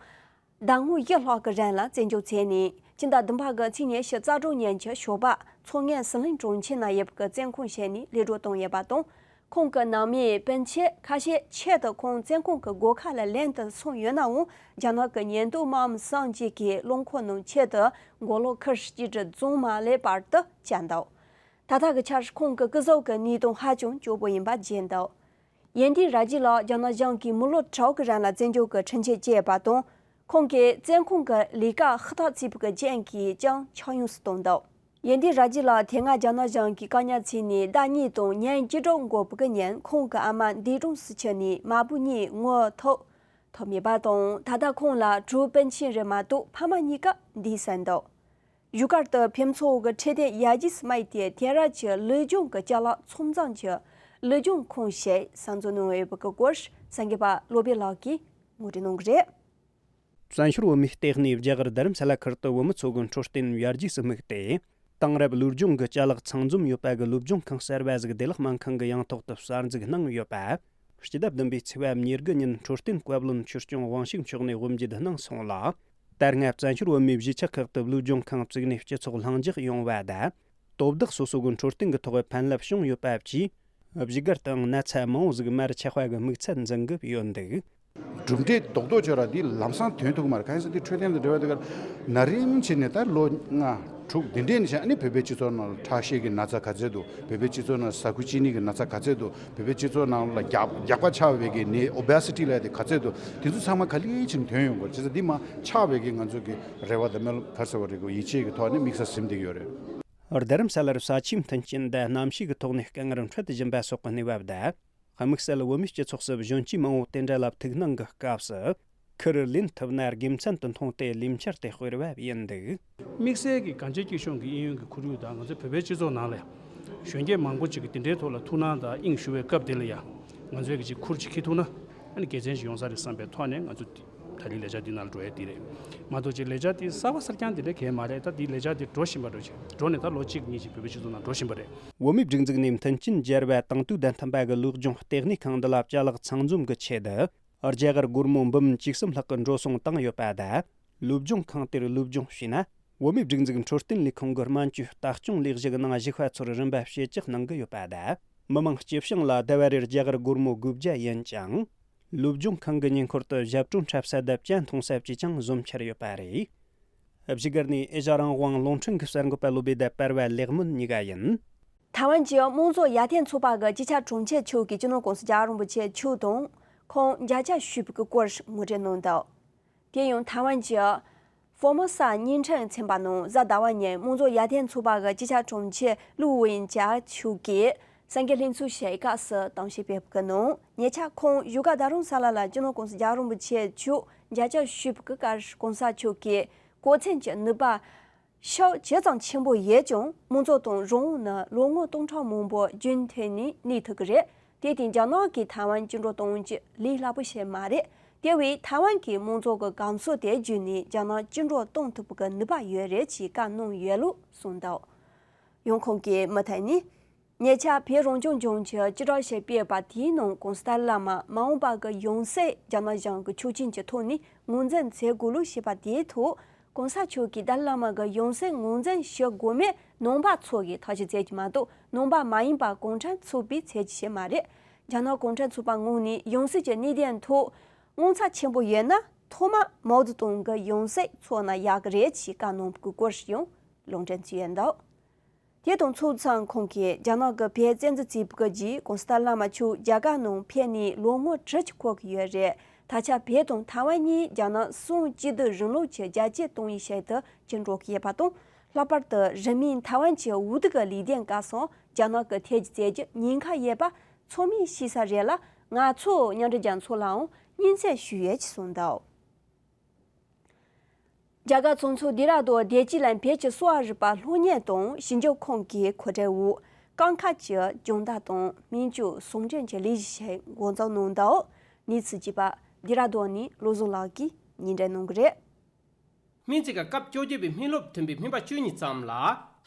ཟླ་ངོ་བཞི་ལྷག་གི་རིང་ལ་བཙོན་འཇུག་བྱས་ནས། སྤྱི་ཟླ་བདུན་པ་གི་ཚེས་ཉི་ཤུ་རྩ་དྲུག་ཉིན་གྱི་ཞོགས་པ་མཚོ་སྔོན་ཟི་ལིང་གྲོང་ཁྱེར་ན་ཡོད་པའི་བཙོན་ཁང་ཞིག་ནས་གློད་གྲོལ་བཏང་ཡོད་པ་དང་། ཁོང་གི་ནང་མི་སྤུན་མཆེད་ཁ་ཤས་ཆེད་དུ་ཁོང་བཙོན་ཁང་གི་སྒོ་ཁ་ལ་ལེན་དུ་སོང་ཡོད་ནའང་། རྒྱ་ནག་གི་ཉེན་རྟོག་དམག་མི་སུམ་གཅིག་གིས་རླངས་འཁོར་ནང་ཆེད་དུ་མགོ་ལོག་ཁུལ་ཅི་ཀྲི་རྫོང་མ་སླེབས་བར་དུ་བསྐྱལ་འདུག། ད་ལྟ་གི་ཆར་ཁོང་གི་སྐུ་གཟུགས་ཀྱི་གནས་སྟངས་ཧ་ཅང་སྐྱོ་པོ་ཡིན་པ་བརྗོད་འདུག། ཡོན་ཏན་ར་རྒྱས་ལགས་རྒྱ་ནག་གཞུང་གིས་མི་ལོ་དྲུག་གི་རིང་ལ་བཙོན་འཇུག་གི་ཁྲིམས་ཆད་བཅད་པ་དང་། ཁོང་གིས་བཙོན་ཁང་གི་ལས་ཀ་ཧུར་ཐག་བྱས་པའི་རྐྱེན་གྱིས་ཀྱང་ཆག་ཡང་སུ་བཏང་འདུག། ཡོན་ཏན་ར་རྒྱས་ལགས་དེ་སྔ་རྒྱ་ནག་གཞུང་གིས་བཀག་ཉར་བྱས་ནས་ཟླ་གཉིས་དང་ཉིན་བཅུ་དྲུག་འགོར་བའི་ཉིན་ཁོང་གི་ཨ་མ་འདས་གྲོངས་སུ་ཕྱིན་ནས་མ་བུ་གཉིས་ངོ་ཐུག་ཐུབ་མེད་པ་དང་། ད་ལྟ་ཁོང་ལ་བུ་སྤུན་མཆེད་རེ་མ་གཏོགས་ཕ་མ་གཉིས་ཀ་འདས་ཟིན་འདུག། བཞུགས་སྒར་དུ་ཕེབས་འཚོགས་ཀྱི་འཕྲོད་བསྟེན་ཡར་རྒྱས་སུ་མ་ཡིན་ཏེ། དེང་རབས་ཀྱི་ལུས་སྦྱོང་གི་ཅ་ལག་ཚོང་ཚང་གི་ལུས་སྦྱོང་ཁང་ཞིག་གསར་འཛུགས་གནང་ཡོད་པའི་སྐོར་གསར་འགོད་པ་བློ་བྷེ་ལགས་ཀྱིས་ངོ་སྤྲོད་གནང་གི་རེད། བཙན་བྱོལ་བོད་མིའི་ལྟེ་གནས་རྒྱ་གར་རྡ་རམ་ས་ལ་ཁུལ་དུ་བོད་མི་ཚོ་གི་འཕྲོད་བསྟེན་ཡར་རྒྱས་སུ་དམིགས་ཏེ། དེང་རབས་ལུས་སྦྱོང་གི་ཅ་ལག་ཚང་འཛོམས་ཡོད་པ་གི་ལུས་སྦྱོང་ཁང་གསར་པ་ཟིག་བདེ་ལེགས་སྨན་ཁང་གི་ཡང་ཐོག་ཏུ་གསར་འཛུགས་གནང་ཡོད་པ། སྤྱི་ཟླ་བདུན་པའི་ཚེས་པ་ཉེར་དགུ་ཉིན་འཕྲོད་བསྟེན་བཀའ་བློན་ཆོས་སྐྱོང་དབང་ཕྱུག་མཆོག་ནས་དབུ་འབྱེད་གནང་སོང་ལ། ད་སྔ་བཙན་བྱོལ་བོད་མིའི་གཞིས་ཆགས་ཁག་ཏུ་ལུས་སྦྱོང་ཁང་བཙུགས་ནས་སྤྱི་ཚོགས་ལྷིང་འཇགས་ཡོང་བ་དང་། དོ་བདག་སོ་སོ་གི་འཕྲོད་བསྟེན་གྱི་ཐོག་ཕན་རླབས་བྱུང་ཡོད་པ་བཅས། བཞུགས་སྒར་དུའང་ན་ཚ་མང་བོ་ཟིག་མར་ཆག་པ་གི་དམིགས་ཚད་འཛིན་གི་ཡོད་འདུག། གྲུབ་འབྲས་རྡོག་རྡོག་ཅིག་ར་འདི་ལམ་སང་ཐོན་ཐུབ་ཀྱི་མ་རེད། གང་ཡིན་ཟེར་ན་འདི་འཕྲོད་བསྟེན་དང་འབྲེལ་བ་དེ་གར་ན་རིམ་བྱས་ནས་ད་ལོ་ལྔ་དྲུག་འདི་འདྲས་ནས་བྱས། ཨ་ནི་བོད་པའི་སྤྱི་ཚོགས་ནང་ལ་ཁྲག་ཤེད་ཀྱི་ན་ཚ་ག་ཚད་འདུག། བོད་པའི་སྤྱི་ཚོགས་ནང་ཟ་ཁུ་ཅི་ནི་གི་ན་ཚ་ག་ཚད་འདུག། བོད་པའི་སྤྱི་ཚོགས་ནང་ལ་རྒྱགས་རྒྱགས་པ་ཆགས་པའི་གི་ནད་ཨོ་བེ་སི་ཊི་ལབ་ཡ་དེ་ག་ཚད་འདུག། དེ་ཚོ་ཚང་མ་ག་ལེ་བྱས་ནས་ཐོན་ཡོང་གི་རེད། བྱས་ཙང་འདི་མར་ཆག་པའི་གི་ང་ཚོ་གི་རེ་བ་དང་སྨོན་ལམ་ག་རེ་ཟེར་བ་རེད་གོ། ཡིད་ཆེས་ཀྱི་ཐོག་ནས་དམིགས་བསལ་ཟིན་བསྡད་ཀྱི་ཡོད་རེད། རྡ་རམ་ས་ལར་ས་ཆའི་མཐུན་རྐྱེན་དང་གནམ་གཤིས་ཀྱི་ཐོག་ནས་དཀའ་ངལ་འཕྲད་བཞིན་པ་སོགས་ཀྱི་གནས་བབ་དང་། དམིགས་བསལ་བོད་མིའི་སྤྱི་ཚོགས་སུ་གཞོན་སྐྱེས་མང་བོ་དེ་འདྲ་ལ་ཐུགས་སྣང་གི་སྐབས་སུ། ཁུར་ལེན་ཐུབ་ན་དགེ་མཚན་དུ་མཐོང་སྟེ་ལས་འཆར་དེ་སྤེལ་བ་ཡིན་འདུག། དམིགས་བསལ་གྱི་གངས་ཅན་སྐྱིད་གཤོངས་ཀྱི་དབྱིན་ཡུལ་གྱི་ཁོར་ཡུག་དང་ང་ཚོའི་བོད་པའི་སྤྱི་ཚོགས་ནང་ལ་གཞོན་སྐྱེས་མང་པོ་ཅིག་གིས་དེ་འདྲའི་ཐོག་ལ་ཐུགས་སྣང་དང་དབྱིངས་ཞུགས་པའི་སྐབས་དེ་ལ་ཡང་ང་ཚོས་ཀྱི་ཅིག་ཁུར་ཅིག་འཁྱེར་ཐུབ་ན་ཨ་ནི་དགེ་མཚན་ཞིག་ཡོང་ས་རེད་བསམ་པའི་ཐོག་ནས་ང་ཚོ་ད་རེས་ལས་འཆར་འདི་ནང་ལ་འགྲོ་ཡ་འདི་རེད། མ་གཏོགས་ཅིག་ལས་འཆར་འདི་གསར་པ་གསར་རྐྱང་འདི་འདྲ་གང་ཡང་མ་རེད། ད་འདི་ལས་འཆར་འདི་འགྲོ་བཞིན་པ་འགྲོ་ཅིག་འགྲོ་ནས་ད་ལོ་གཅིག་གཉིས་ཅིག་བོད་པའི་སྤྱི་ཚོགས་ནང་འགྲོ་བཞིན་པ་རེད། བོད་མིའི་སྒྲིག་འཛུགས་ནས་མཐུན་རྐྱེན་སྦྱར་བ་དང་དུས་བདུན་ཐམ་པ་གི་སློབ་སྦྱོང་ལྟེ་གནས་ཁང་འདི་ལ་ཅ་ལག་ཚང་འཛོམས་ཀྱི་ཆེད་དུ། རྒྱ་གར་སྒོར་མོ་འབུམ་བཅུ་གསུམ་ལྷག་གི་འགྲོ་སོང་བཏང་ཡོད་པ་དང་། སློབ་སྦྱོང་ཁང་དེར་སློབ་སྦྱོང་བྱས་ན། བོད་མིའི་སྒྲིག་འཛུགས་འཕྲོད་བསྟེན་ལས་ཁུངས་ཀྱི་སྨན་བཅོས་ལྟ་སྐྱོང་ལས་གཞི་གི་ནང་ཞུགས་པ་ཚོར་རིམ་པ་ཞེ་བཅག་གནང་གི་ཡོད་པ་དང་། མི་མང་སྤྱི་བྱིངས་ལ་ཟླ་བ་རེར་རྒྱ་གར་སྒོར་མོ་དགུ་བརྒྱ་ཡིན་ཅིང་། སློབ་སྦྱོང་ཁང་གི་ཉེ་འཁོར་དུ་ཞབས་བྲོ་འཁྲབ་ས་དང་ཇ་འཐུང་ས་བཅས་ཀྱང་བཟོ་འཆར་ཡོད་པ་རེད། བཞུགས་སྒར་ནས་ཨེ་ཤ་རང་དབང་རླུང་འཕྲིན་གྱི་གསར་འགོད་པ་བློ་བྷེ་དང་པར་བ་ལེགས་སྨོན་གཉིས་ཀ་ཡིན། ཐའེ་ཝན་གྱི་དམངས་གཙོ་ཡར་ཐོན་ཚོགས་པ་གི་སྤྱི་ཁྱབ་དྲུང་ཆེ་མཆོག་གིས་སྤྱི་ནོར་༸གོང་ས་༸རྒྱལ་བ་རིན་པོ་ཆེ་མཆོག་དང་ཁོང་མཇལ་ཕྱག་ཞུས་པའི་སྐོར་ངོ་སྤྲོད་གནང་འདུག། དེ་ཡང་ཐའེ་ཝན་གྱི་ཧྥོ་མོ་ས་བརྙན་འཕྲིན་ཚན་པ་ནང་གཟའ་ཟླ་བ་ཉིན་དམངས་གཙོ་ཡར་ཐོན་ཚོགས་པ་གི་སྤྱི་ཁྱབ་དྲུང་ཆེ་ལུའུ་ཝེན་ཅཱ་མཆོག་གིས་གསར་འགོད་ལྷན་ཚོགས་བྱེད་སྐབས་སུ་གཏམ་བཤད་སྤེལ་གི་ནང་ཉེ་ཆར་ཁོང་བཞུགས་སྒར་རྡ་རམ་ས་ལ་ལ་སྤྱི་ནོར་༸གོང་ས་༸རྒྱལ་བ་རིན་པོ་ཆེ་མཆོག་མཇལ་ཕྱག་ཞུས་པའི་སྐབས་༸གོང་ས་མཆོག་གིས་གོ་མཚོན་གྱི་ནུས་པ་ཤུགས་ཇི་ཙམ་ཆེན་པོ་ཡོད་ཀྱང་། དམངས་གཙོ་དང་རང་དབང་ནི་ལོ་ངོ་སྟོང་ཕྲག་མང་པོ་རྒྱུན་མཐུད་ནས་གནས་ཐུབ་ཀྱི་རེད། དེ་དེ་རྒྱ་ནག་གིས་ཐའེ་ཝན་བཅིངས་འགྲོལ་གཏོང་རྒྱུ་ལས་སླ་པོ་ཞིག་མ་རེད། དེ་བས་ཐའེ་ཝན་གྱི་དམངས་གཙོ་གི་གོམས་སྲོལ་དེ་བརྒྱུད་ནས་རྒྱ་ནག་བཅིངས་འགྲོལ་གཏོང་ཐུབ་པའི་ནུས་པ་ཡོད་རེད་ཅེས་བཀའ་གནང་ཡོད་ལུགས་གསུངས་འདུག། ཡང་ཁོང་གིས་མུ་མཐུད་ནས། ཉེ་ཆར་བོད་རང་སྐྱོང་ལྗོངས་ཀྱི་སྤྱི་བསྒྲགས་ཞིག་སྤེལ་བ་དེའི་ནང་༸གོང་ས་ཏཱ་ལའི་བླ་མ་མ་འོངས་པ་གི་ཡང་སྲིད་རྒྱ་ནག་གཞུང་གི་ཆོག་མཆན་གྱི་ཐོག་ནས་ངོས་འཛིན་མཛད་དགོས་ལུགས་ཞེས་པ་དེའི་ཐོག་༸གོང་ས་མཆོག་གིས་ཏཱ་ལའི་བླ་མ་གི་ཡང་སྲིད་ངོས་འཛིན་ཞུ་དགོས་མིན་ནང་པ་ཚོ་གིས་ཐག་གཅོད་མཛད་ཀྱི་མ་གཏོགས། ནང་པ་མ་ཡིན་པ་གུང་ཁྲན་ཚོགས་པས་མཛད་རྒྱུ་ཞིག་མ་རེད། རྒྱ་ནག་གུང་ཁྲན་ཚོགས་པ་ངོས་ནས་ཡང་སྲིད་ཀྱི་གནད་དོན་ཐོག་དངངས་འཚབ་ཆེན་པོ་ཡོད་ན། ཐོག་མར་མའོ་ཙེ་ཏུང་གི་ཡང་སྲིད་འཚོལ་ན་ཡག་གི་རེད་ཅེས་བཀའ་གནང་བའི་སྐོར་ཞིག་ཡང་ལུང་འདྲེན་བྱས་ཡོད་འདུག། དེ་དང་ཕྱོགས་མཚུངས་ཁོང་གིས་རྒྱ་ནག་གིས་བོད་བཙན་འཛུལ་བྱས་པའི་རྗེས་༸གོང་ས་ཏཱ་ལའི་བླ་མ་མཆོག་རྒྱ་གར་ནང་ཕེབས་ནས་ལོ་ངོ་དྲུག་ཅུ་འཁོར་གྱི་ཡོད་རེད། ད་ཆ་བོད་དང་ཐའེ་ཝན་གཉིས་རྒྱ་ནག་གསུམ་གཅིག་སྡུད་རིང་ལུགས་ཀྱི་རྒྱལ་གཅེས་གཏོང་ཡུལ་ཞིག་ཏུ་བཅིངས་འགྲོལ་གྱི་ཡོད་པ་དང་། ལྷག་པར་དུ་རིང་མིན་ཐའེ་ཝན་གྱི་འོས་བསྡུ་གི་ལས་དོན་སྐབས་སུ་རྒྱ་ནག་གིས་ཐེ་ཇུས་མཛད་རྒྱུ་ཉེན་ཁ་ཡོད་པ་ཚང་མས་ཤེས་གསལ་རེད་ལ། ང་ཚོ་མཉམ་འབྲེལ་རྒྱལ་ཚོགས་ལའང་སྙན་སེང་ཞུས་ཡོད་ཅེས་གསུངས་འདུག། རྒྱ་གར་གཙོ་མཚོ་ལྡེ་ར་ལྡུན་བདེ་སྐྱིད་གླིང་བོད་ཀྱི་གསོ་བ་རིག་པ་སློབ་གཉེར་དང་ཞིབ་འཇུག་ཁང་གིས་གོ་སྒྲིག་འོག་རྐང་ཁ་གྱི་སྦྱོང་བརྡར་དང་སྨན་བཅོས་ཟུང་འབྲེལ་གྱི་ལས་གཞི་ཞིག་འགོ་འཛུགས་གནང་འདུག། གནས་ཚུལ་རྒྱས་པ་ལྡེ་ར་ལྡུན་ནས་བློ་བཟང་ལགས་ཀྱིས་སྙན་སྒྲོན་གནང་གི་རེད། སྨན་རྩིས་ཁང་སྐབས་བཅོ་བརྒྱད་པའི་སྨན་སློབ་ཐོན་པའི་སྨན་པ་བཅུ་གཉིས་ཙམ་ལ་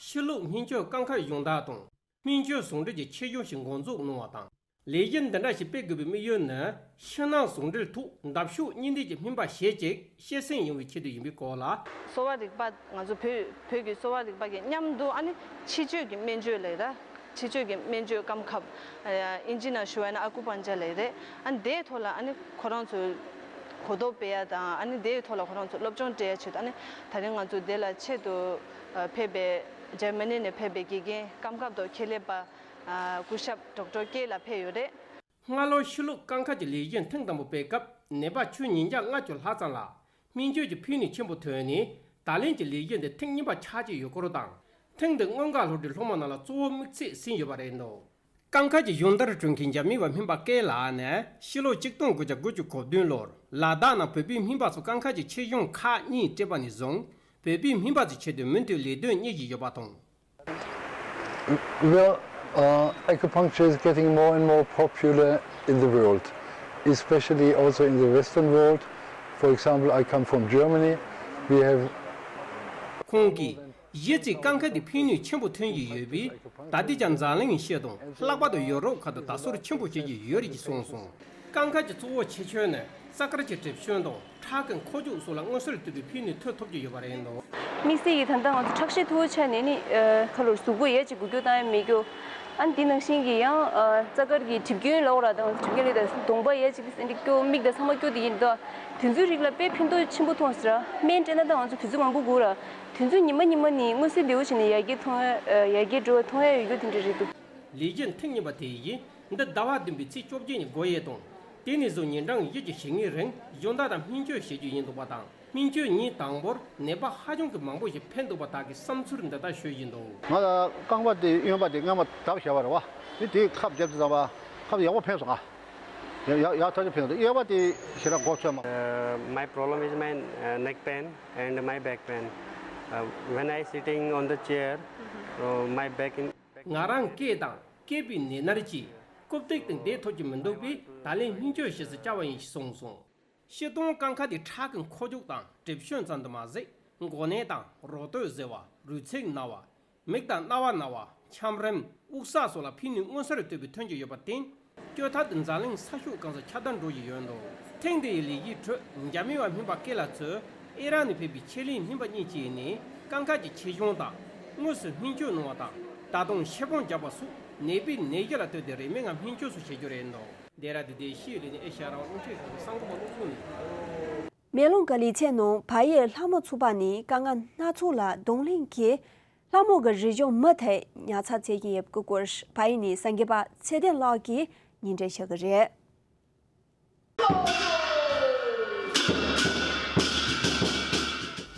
ཕྱི་ལུགས་སྨན་བཅོས་རྐང་ཁ་སྦྱོང་བརྡར་དང་སྨན་བཅོས་ཟུང་འབྲེལ་གྱི་ཆེད་སྦྱོང་ཞིག་འགོ་འཛུགས་གནང་བ་དང་། ལས་གཞི་འདི་འདྲ་ཞིག་སྤེལ་དགོས་པའི་དམིགས་ཡུལ་ནི། ཕྱི་ནང་ཟུང་འབྲེལ་ཐོག་འདབ་གཤོག་གཉིས་ལྡན་གྱི་སྨན་པ་ཞིག་ཅིག་སྐྱེད་སྲིང་ཡོང་བའི་ཆེད་དུ་ཡིན་པའི་སྐོར་ལ། གསོ་བ་རིག་པ། ང་ཚོ་བོད་བོད་ཀྱི་གསོ་བ་རིག་པ་གི་མཉམ་དུ་ཨ་ནི་ཕྱི་བཅོས་ཀྱི་སྨན་བཅོས་ལས་ཀ། ཕྱི་བཅོས་ཀྱི་སྨན་བཅོས་སྐམ་ཁབ། ཨ་ཨིན་ཇི་ནང་ཞུ་བ་ཡིན་ན་ཨ་ཀུ་པང་ཅར་ལས་རེད། ཨ་ནི་དེའི་ཐོག་ལ་ཨ་ནི་ཁོ་རང་ཚོའི་གོ་རྟོགས་སྤེལ་ཡ་དང་། ཨ་ནི་དེའི་ཐོག་ལ་ཁོ་རང་ཚོ་སློབ་སྦྱོང་སྤྲད་ཡ་ཆེད་དུ། ཨ་ནི་ད་རིང་ང་ཚོ་དེ་ལ་ཆེད་དུ་ཕེབས་པའི་འཇར་མ་ནི་ནས་ཕེབས་པའི་དགེ་རྒན་སྐམ་ཁབ་དང་ཁེ་ལས་པ། ཨ་སྐུ་ཞབས་ཌོག་ཊར་ཀེ་ལགས་ཕེབས་ཡོད་རེད། སྔ་ལོ་ཕྱི་ལུགས་རྐང་ཁ་གྱི་ལས་གཞི་ཐེངས་དང་པོ་སྤེལ་སྐབས་ནད་པ་ཁྱོན་ཉིས་བརྒྱ་ལྔ་བཅུ་ལྷག་ཙམ་ལ་སྨན་བཅོས་ཀྱི་ཕན་ནུས་ཆེན་པོ་ཐོན་ནས། ད་ལན་གྱི་ལས་གཞི་འདི་ཐེངས་གཉིས་པ་ཆགས་ཀྱི་ཡོད་སྐོར་དང་། ཐེངས་འདིའི་སྔོན་འགོག་སློབ་གྲྭའི་སློབ་མ་རྣམས་ལ་གཙོ་བོ་དམིགས་ཚད་ཟིན་ཡོད་པ་རེད་འདུག། རྐང་ཁ་གྱི་སྦྱོང་བརྡར་སྤྲོད་མཁན་འཇར་མན་པ་སྨན་པ་ཀེ་ལགས་ནས། ཕྱི་ལོ་ཆིག་སྟོང་དགུ་བརྒྱ་དགུ་བཅུ་གོ་བདུན་ལོར་ལ་དྭགས་ནང་བོད་པའི་སྨན་པ་ཚོ་རྐང་ཁ་གྱི་ཆེད་སྦྱོང་ཁག་གཉིས་སྤྲད་པ་ནས་བཟུང་། བོད་པའི་སྨན་པ་ཚོའི་ཆེད་དུ་མུ་མཐུད་ལས་དོན་གཉེར་བཞིན་ཡོད་པ་དང་། Well, uh, acupuncture is getting more and more popular in the world, especially also in the Western world. For example, I come from Germany. We have ཁོང་གིས། གཞི་རྩའི་རྐང་ཁ་དེ་ཕན་ནུས་ཆེན་པོ་ཐོན་གྱི་ཡོད་པས། ད་ལྟའི་ཆར་འཛམ་གླིང་ཤེད་དང་། ལྷག་པར་དུ་ཡོ་རོབ་ཁག་ཏུ་དར་སྲོལ་ཆེན་པོ་བྱེད་ཀྱི་ཡོད་རེད་ཅེས་གསུངས་སོང་། རྐང་ཁ་གྱི་གཙོ་བོ་ཆེ་ཤོས་ནི་རྩ་དཀར་གྱི་གྲིབ་སྐྱོན་དང་ཁྲག་གི་མཁོ་རྒྱུག་སོགས་ལ་མངོན་གསལ་དོད་པའི་ཕན་ནུས་ཐོན་ཐུབ་ཀྱི་ཡོད་པ་རེད་འདུག། དམིགས་བསལ་གྱིས་ད་ལྟ་ང་ཚོ་ཁྲག་ཤེད་མཐོ་བོ་ཆགས་ནས་ནི། ཨ་ཁ་ལོར་གཟུགས་པོ་ཡས་ཅིག་འགུལ་སྐྱོད་བཏང་ཡ་མེད་རྒྱུ། ཨ་ནི་དེ་ནང་བཞིན་གྱི་ཡང་། ཨ་རྩ་དཀར་གྱི་གྲིབ་སྐྱོན་ལབ་དགོས་རེད་དང་། གྲིབ་སྐྱོན་ལབ་ཡ་དང་གདོང་པ་ཡས་ཅིག་དེ་འདྲ་སྐྱོ། མིག་དང་ཚང་མ་སྐྱོ་དེ་ཡིན་ད། དེ་ཚོའི་རིགས་ལ་དཔེ་ཕན་ཐོགས་ཆེན་པོ་མཐོང་སོང་ར། སྨན་སྤྲད་ན་ད་ང་ཚོ་དུས་ཚོད་མང་པོ་འགོར་ར། དེ་ཚོ་ཉི་མ་ཉི་མ་ནས་མངོན་གསལ་དོད་པོ་བྱས་ནས་ཡར་རྒྱས་མཐོང་ཡ། ཨ་ཡར་རྒྱས་འགྲོ་བ་མཐོང་ཡ་ཡོད་རྒྱུ་དེ་འདྲ་རེད་འདུག། ལས་གཞི་ཐེངས་གཉིས་པ་དེ་ཡིས་འདི་ཟླ་བ་བདུན་པའི་ཚེས་བཅོ་བརྒྱད་ཉིན་འགོ་དབྱེ་དང་། དེ་ནས་བཟུང་ཉིན་གྲངས་བཞི་གི་ཞེ་ལྔའི་རིང་སྦྱོང་བརྡར་དང་སྨན་བཅོས་བྱེད་རྒྱུ་ཡིན་འདུག་པ་དང་། སྨན་བཅོས་ཉིན་དང་པོར་ནད་པ་ཧ་ཅང་གི་མང་པོ་ཞིག་ཕེབས་འདུག་པ་དག་གིས་བསམ་ཚུལ་འདི་ལྟར་ཤོད་བཞིན་འདུག། ང་ལ་རྐང་པ་དེ་གཡོན་པ་དེ་སྔོན་མ་བརྡབ་བཞག་པ་རེད་བ། དེ་དེའི་ཁབ་བརྒྱབ་དུས་ཙམ་པ་ཁབ་ཡག་པོ་ཕན་སོང་ང་། ཡ་ཡ་ཡ་ཐག་ཆོད་ཕན་འདུག་གཡས་པ་དེ་ཞེ་དྲག་མགོ་ཚོས་མ། Uh, my problem is my uh, neck pain and my back pain. Uh, when I sitting on the chair, uh, my back in. ང་རང་སྐེ་དང་སྐེད་པའི་ནད་མནར་གྱིས་རྐུབ་སྟེགས་སྟེང་བསྡད་ཐུབ་ཀྱི་མི་འདུག་པས། ད་ལན་སྨན་བཅོས་ཞིག་བྱ་བ་ཡིན་ཞེས་གསུངས་སོང་། སྤྱིར་བཏང་རྐང་ཁ་དེ་ཁྲག་གི་འཁོར་རྒྱུག་དང་གྲིབ་སྐྱོན་ཙམ་དུ་མ་ཟད། མགོ་ནད་དང་རོ་སྟོད་གཟེར་བ། རུས་ཚིགས་ན་བ། མིག་དང་རྣ་བ་ན་བ། ཆམ་རིམས། དབུགས་བསགས་སོགས་ལ་ཕན་ནུས་མངོན་གསལ་དོད་པའི་ཐོན་གྱི་ཡོད་པར་བརྟེན། སྐྱོ་ཐབས་དེ་འཛམ་གླིང་ས་ཕྱོགས་གང་སར་ཁྱབ་གདལ་འགྲོ་བཞིན་ཡོད་འདུག་ཐེངས་འདིའི་ལས་གཞིའི་ཁྲོད་འཇར་མན་བ་སྨན་པ་ཀེ་ལ་མཚོས་ཨི་རན་ནས་ཕེབས་པའི་ཆེད་ལས་སྨན་པ་གཉིས་བཅས་ནས་རྐང་ཁ་གི་ཆེ་ཆུང་དང་། དངོས་སུ་སྨན་བཅོས་གནང་བ་དང་། ད་དུང་ཤེ་བོང་རྒྱག་པ་སོགས་ནད་པའི་ནད་གཞི་ལ་ལྟོས་ཏེ་རིན་མེད་ངང་སྨན་བཅོས་སུ་བྱེད་རྒྱུ་རེད་འདུག་འདི་ར་དེ་དེ་ཤི་ལི་ནི་ཨེ་ཤ་རང་རླུང་འཕྲིན་ཁང་གི་གསར་འགོད་པ་བློ་བཟང་ནས། མེ་ལོང་ག་ལི་ཚེ་ནང་བལ་ཡུལ་ལྷ་མོ་ཚོགས་པ་ནས་དཀའ་ངལ་སྣ་ཚོགས་ལ་གདོང་ལེན་གྱིས་ལྷ་མོ་གི་རིག་གཞུང་མུ་མཐུད་ཉར་ཚགས་བྱེད་ཀྱིན་ཡོད་སྐོར་བལ་ཡུལ་ནས་གསར་འགོད་པ་ཚེ་བརྟན་ལགས་ཀྱིས་སྙན་སྒྲོན་ཞུ་གི་རེད།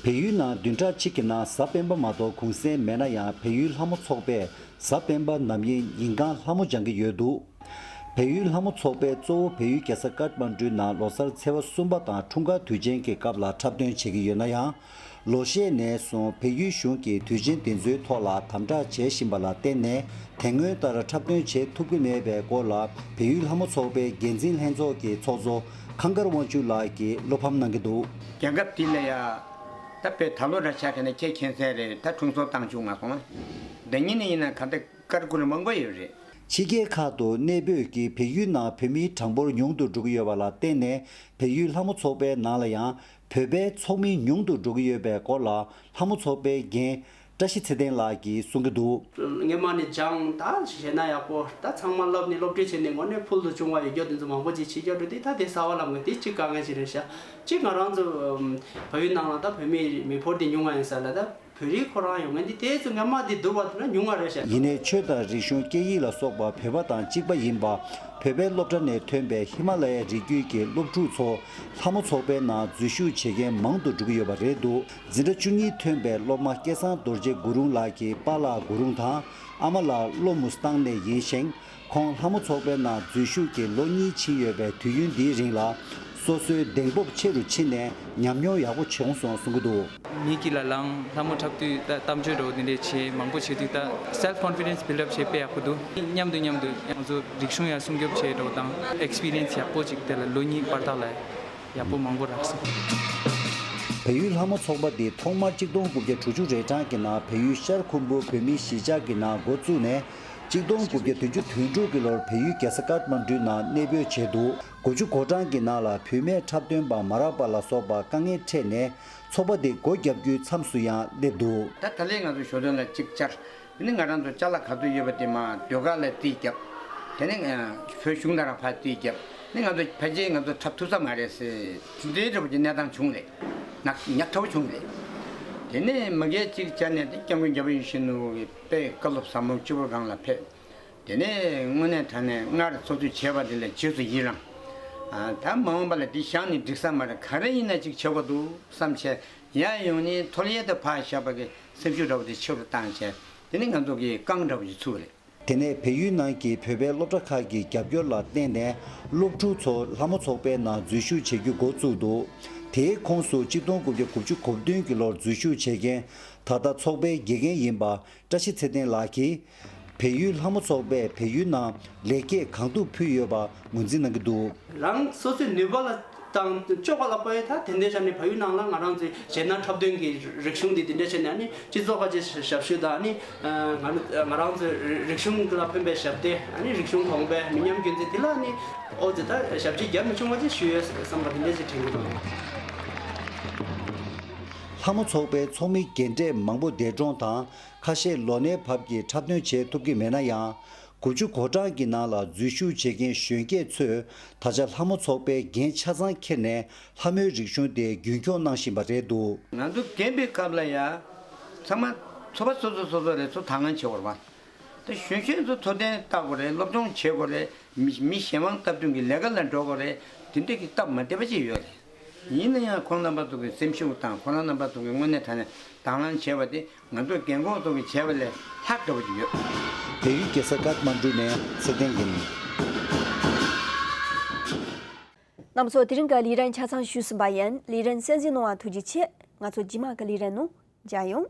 བལ་ཡུལ་ནང་བདུན་ཕྲག་གཅིག་གི་ནང་གཟའ་སྤེན་པ་མ་གཏོགས་གུང་སེང་མེད་ན་ཡང་། བལ་ཡུལ་ལྷ་མོ་ཚོགས་པས་གཟའ་སྤེན་པ་ནམ་ཡིན་ཉིན་གང་ལྷ་མོ་སྦྱང་གི་ཡོད་འདུག་བལ་ཡུལ་ལྷ་མོ་ཚོགས་པས་གཙོ་བོ་བལ་ཡུལ་རྒྱལ་ས་ཀཏ་མན་ཌུའི་ནང་ལོ་གསར་ཚེས་པ་གསུམ་པ་དང་འཁྲུངས་སྐར་དུས་ཆེན་གྱི་སྐབས་ལ་འཁྲབ་སྟོན་བྱེད་ཀྱི་ཡོད་ན་ཡང་། ལོ་ཤས་ནས་བཟུང་བལ་ཡུལ་གཞུང་གིས་དུས་ཆེན་དེ་ཚོའི་ཐོག་ལ་དམ་དྲག་བྱེད་བཞིན་པ་ལ་བརྟེན་ནས། དེ་སྔོན་ལྟར་འཁྲབ་སྟོན་བྱེད་ཐུབ་ཀྱི་མེད་པའི་སྐོར་ལ། བལ་ཡུལ་ལྷ་མོ་ཚོགས་པའི་འགན་འཛིན་ལྷན་ཚོགས་ཀྱི་ཚོགས་གཙོ་ཁང་དཀར་དབང་ཕྱུག་ལགས་ཀྱིས་བློ་ཕམ་གནང་གི་འདུག་རྒྱལ་ཁབ་འདི་ལ་ཡ། ད་བོད་ད་ལོ་ར་ཆགས་མཁན་ནི་ཁྱེད་མཁྱེན་གསལ་རེད། ད་ཁྲུང་སོར་བཏང་བཅུག་མ་སོང་ང་། འདི་ཉིན་ནི་ཡིན་ན་ག་འདྲ་དཀར་གུར་མང་པོ་ཡོད་རེད། ཕྱི་རྒྱལ་ཁག་ཏུ་གནས་སྤོས་ཀྱིས་བལ་ཡུལ་ནང་བོད་མིའི་གྲངས་འབོར་ཉུང་དུ་འགྲོ་གི་ཡོད་པ་ལ་བརྟེན་ནས། བལ་ཡུལ་ལྷ་མོ་ཚོགས་པའི་ནང་ལ་ཡང་བོད་པའི་ཚོགས་མི་ཉུང་དུ་འགྲོ་གི་ཡོད་པའི་སྐོར་ལ། ལྷ་མོ་ཚོགས་པའི་འགན་བཀྲ་ཤིས་ཚེ་བརྟན་ལགས་ཀྱིས་གསུང་གི་འདུག་སྔོན་མ་ནས་སྦྱངས། ད་བྱས་ན་ཡག་པོ། ད་ཚང་མ་བསླབས་ནས་སློབ་ཁྲིད་བྱས་ནས་དངོས་གནས་ཕུལ་དུ་བྱུང་བ་ཡོད་རྒྱུ་དེ་ཚོ་མང་པོ་ཅིག་བྱེད་རྒྱུ་འགྲོ་དུས། ད་དེ་གསར་པ་ལབ་མཁན་དེ་གཅིག་དཀའ་ངལ་ཅིག་རེད་ཤག་གཅིག་ང་རང་ཚོ་བལ་ཡུལ་ནང་ལ་ད་བོད་མི་མི་འབོར་དེ་ཉུང་བ་ཡིན་ས་ལ། ད་བོད་རིགས་ཁོ་རང་ཡོང་མཁན་དེ་དེ་ཚོ་སྔོན་མ་དེ་བསྡུར་བ་དེ་ན་ཉུང་བ་རེད་ཤག་ཡིན་ནའི་ཆོས་དང་རིག་གཞུང་སྐད་ཡིག་ལ་སོགས་པ་བོད་པ་དང་གཅིག་པ་ཡིན་པ། བོད་པའི་སློབ་གྲྭ་ནས་ཐོན་པའི་ཧི་མ་ལ་ཡའི་རི་རྒྱུད་ཀྱི་སློབ་ཕྲུག་ཚོ་ལྷ་མོ་ཚོགས་པའི་ནང་འཛུལ་ཞུགས་བྱེད་མཁན་མང་དུ་འགྲོ་གི་ཡོད་པ་རེད་འདུག་འཛིན་གྲྭ་བཅུ་གཉིས་ཐོན་པའི་སློབ་མ་སྐལ་བཟང་རྡོ་རྗེ་གུ་རུང་ལགས་ཀྱི་པཱ་ལགས་གུ་རུང་དང་ཨ་མ་ལགས་བློ་མུ་སི་ཐང་ནས་ཡིན་ཞིང་། ཁོང་ལྷ་མོ་ཚོགས་པའི་ནང་འཛུལ་ཞུགས་ཀྱིས་ལོ་གཉིས་ཕྱིན་ཡོད་པའི་དུས་ཡུན་འདིའི་རིང་ལ། སོ་སོའི་གདེང་སྤོབས་ཆེ་རུ་ཕྱིན་ནས་ཉམས་མྱོང་ཡག་པོ་བྱུང་སོང་གསུང་གི་འདུག་མི་དཀྱིལ་ལ་ལངས། ལྷ་མོ་འཁྲབ་དུས་ད་གཏམ་བརྗོད་འདྲ་བོ་འདི་འདྲས་བྱེད། མང་པོ་བྱེད་དུས་ད་self confidence build up བྱེད་དཔེ་ཡག་པོ་འདུག་མཉམ་དུ་མཉམ་དུ་ང་ཚོ་རིག་གཞུང་ཡང་སྲུང་སྐྱོབ་བྱེད་འདྲ་བོ་དང་། ཨེག་སི་པི་རི་ཡན་སི་ཡག་པོ་ཅིག་དེ་ལ་ལོ་གཉིས་བར་ཐག་ལ་ཡག་པོ་མང་པོ་རག་སོང་། བལ་ཡུལ་ལྷ་མོ་ཚོགས་པ་འདི་ཐོག་མར་གཅིག་སྟོང་དགུ་བརྒྱ་དྲུག་ཅུ་རེ་གྲངས་ཀྱི་ནང་བལ་ཡུལ་ཤར་ཁུམ་བུ་བོད་མིའི་གཞིས་ཆགས་ཀྱི་ནང་འགོ་བཙུགས་ནས། གཅིག་སྟོང་དགུ་བརྒྱ་བདུན་ཅུ་དོན་དྲུག་གི་ལོར་བལ་ཡུལ་རྒྱལ་ས་ཀཏ་མན་ཌུའི་ནང་གནས་སྤོས་བྱས་འདུག་དགུ་བཅུ་གོ་གྲངས་ཀྱི་ནང་ལ་བུད་མེད་འཁྲབ་སྟོན་པ་མ་རག་པ་ལ་སོགས་པ་དཀའ་ངལ་འཕྲད་ནས། ཚོགས་པ་དེ་སྒོ་བརྒྱབ་རྒྱུའི་མཚམས་སུ་ཡང་སླེབས་འདུག་ད་ད་ལན་ང་ཚོ་ཞོ་སྟོན་ལ་གཅིག་བཅར། དེ་ནི་ང་རང་ཚོ་ཅ་ལག་ག་ཚོད་ཡོད་པ་དེ་མར་ཟློས་གར་ལ་རྩིས་བརྒྱབ། དེ་ནི་བོད་གཞུང་དང་རང་ཕར་རྩིས་བརྒྱབ། ནི་ང་ཚོ་ཕལ་ཆེར་ང་ཚོ་འཁྲབ་ཐུབ་ས་མ་རེད་ཟེར། དེ་འདྲའི་འདྲ་པོ་ཀྱི་གནས་སྟངས་བྱུང་རེད། ནག་ཉག་ཕྲ་བོ་བྱུང་རེད། དེ་ནས་མ་གིར་གཅིག་བཅར་ནས། དེ་སྐྱབས་མགོན་རྒྱལ་བ་ཡིད་བཞིན་ནོར་བུ་གི་དཔེ་བཀའ་སློབ་ཟབ་མོ་སྤྱི་བོ་སྒང་ལ་ཕེབས། དེ་ནས་དངོས་གནས་དྲང་གནས་སྔར་སོ་སོས་བྱས་པ་དེ་ལས་རྗེས་སུ་ཡི་རང་། ཨ། ད་མ་འོངས་པ་ལ་འདི་བཞག་ནས་འགྲིག་ས་མ་རེད། ག་རེ་ཡིན་ན་ཅིག་བྱེད་དགོས་འདུག་བསམ་བྱས། ཡར་ཡོང་ནས་ཐོ་ལེ་དེ་ཕར་བཞག་པ་གི་སེམས་ཤུགས་འདྲ་བོ་དེ་ཆེ་རུ་བཏང་བྱས། དེ་ནི་ང་ཚོ་གི་རྐང་འདྲ་བོ་ཞིག་ཚུགས་པ་རེད། དེ་ནས་བལ་ཡུལ་ནང་གི་བོད་པའི་སློབ་གྲྭ་ཁག་གི་རྒྱབ་སྐྱོར་ལ་བརྟེན་ནས། སློབ་ཕྲུག་ཚོ་ལྷ་མོ་ཚོགས་པའི་ནང་འཛུལ་ཞུགས་བྱེད་རྒྱུ་འགོ་བཙུགས་འདུག་དེའི་ཁོངས་སུ་གཅིག་སྟོང་དགུ་བརྒྱ་དགུ་བཅུ་གོ་བདུན་གྱི་ལོར་འཛུལ་ཞུགས་བྱེད་མཁན། ད་ལྟ་ཚོགས་པའི་དགེ་རྒན་ཡིན་པ། བཀྲ་ཤིས་ཚེ་བརྟན་ལགས་ཀྱིས། བལ་ཡུལ་ལྷ་མོ་ཚོགས་པས་བལ་ཡུལ་ནང་ལེགས་སྐྱེས་གང་ཐུབ་ཕུལ་ཡོད་པ་ངོས་འཛིན་གནང་གི་འདུག་རང་སོ་སོའི་ནུས་པ་ལ་དང་ལྕོགས་ག་ལ་དཔག་ཡས། ད་དེ་འདྲའི་ཆ་ནས་བལ་ཡུལ་ནང་ལ་ང་རང་ཚོའི་གཞས་སྣ་འཁྲབ་སྟོན་གྱི་རིག་གཞུང་འདི་དེ་འདྲའི་ཆ་ནས། ཨ་ནི་སྤྱི་ཚོགས་ཁ་ཆེ་ཞབས་ཞུ་དང་། ཨ་ནི་ང་ང་རང་ཚོའི་རིག་གཞུང་ལ་ཕན་པའི་ཞབས་འདེགས། ཨ་ནི་རིག་གཞུང་གོང་འཕེལ། མི་ཉམས་རྒྱུན་འཛིན་འདི་ལ་ནི་ཨོ་ཙི་ད་ཞབས་ཕྱི་རྒྱབ་མི་ཆུང་བ་ཅིག་ཞུ་ཡོད་བསམ་པ་དེ་འདྲའི་ཅིག་དྲན་གྱི་འདུག་ལྷ་མོ་ཚོགས་པའི་ཚོགས་མི་རྒན་གྲས་མང་པོ་འདས་གྲོངས་དང་། ཁ་ཤས་ལོ་ནའི་བབ་ཀྱིས་འཁྲབ་སྟོན་བྱེད་ཐུབ་ཀྱི་མེད་ན་ཡང་། དགུ་བཅུ་གོ་གྲངས་ཀྱི་ནང་ལ་འཛུལ་ཞུགས་བྱེད་མཁན་གཞོན་སྐྱེས་ཚོས་ད་ཆ་ལྷ་མོ་ཚོགས་པའི་འགན་ཆ་ཚང་འཁྱེར་ནས། ལྷ་མོའི་རིག་གཞུང་དེ་རྒྱུན་འཁྱོངས་གནང་བཞིན་པ་རེད་འདུག་ང་ཚོ་རྒན་པའི་སྐབས་ལ་ཡ། ཚང་མ་ཚོགས་པ་སོ་སོ་སོ་སོ་རེ་ཚོ་དང་ལེན་བྱེད་དགོས་རེད་པ། ད་གཞོན་གཞོན་ཚོ་འཚོ་རྟེན་བལྟ་དགོས་རེད། སློབ་སྦྱོང་བྱེད་དགོས་རེད། མི་མི་གཞན་དབང་སྟབས་བསྟུན་གྱི་ལས་ཀ་ལ་འགྲོ་དགོས་རེད། དེ་འདྲ་གི་སྟབས་མ་བདེ་བ་ཅིག་ཡོད་རེད། ཡིན་ན་ཡང་ཁོང་རྣམ་པ་ཚོ་གི་སེམས་ཤུགས་དང་། ཁོང་རྣམ་པ་ཚོ་གི་དངོས་གནས་དྲང་གནས་དང་བླངས་བྱས་པ་དེ། ང་ཚོ་རྒན་གོག་ཚོ་གིས་བྱས་པ་ལས་ལྷག་འདྲ་བོ་ཅིག་ཡོད། བལ་ཡུལ་རྒྱལ་ས་ཀཏ་མན་ཌུ་ནས་ཚེ་བརྟན་ཡིན། རྣམ་པ་ཚོ། དེ་རིང་གི་ལས་རིམ་ཆ་ཚང་ཞུས་ཟིན་པ་ཡིན། ལས་རིམ་གསན་གཟིགས་གནང་བ་ཐུགས་རྗེ་ཆེ། ང་ཚོ་རྗེས་མ་གི་ལས་རིམ་ནང་མཇལ་ཡོང་།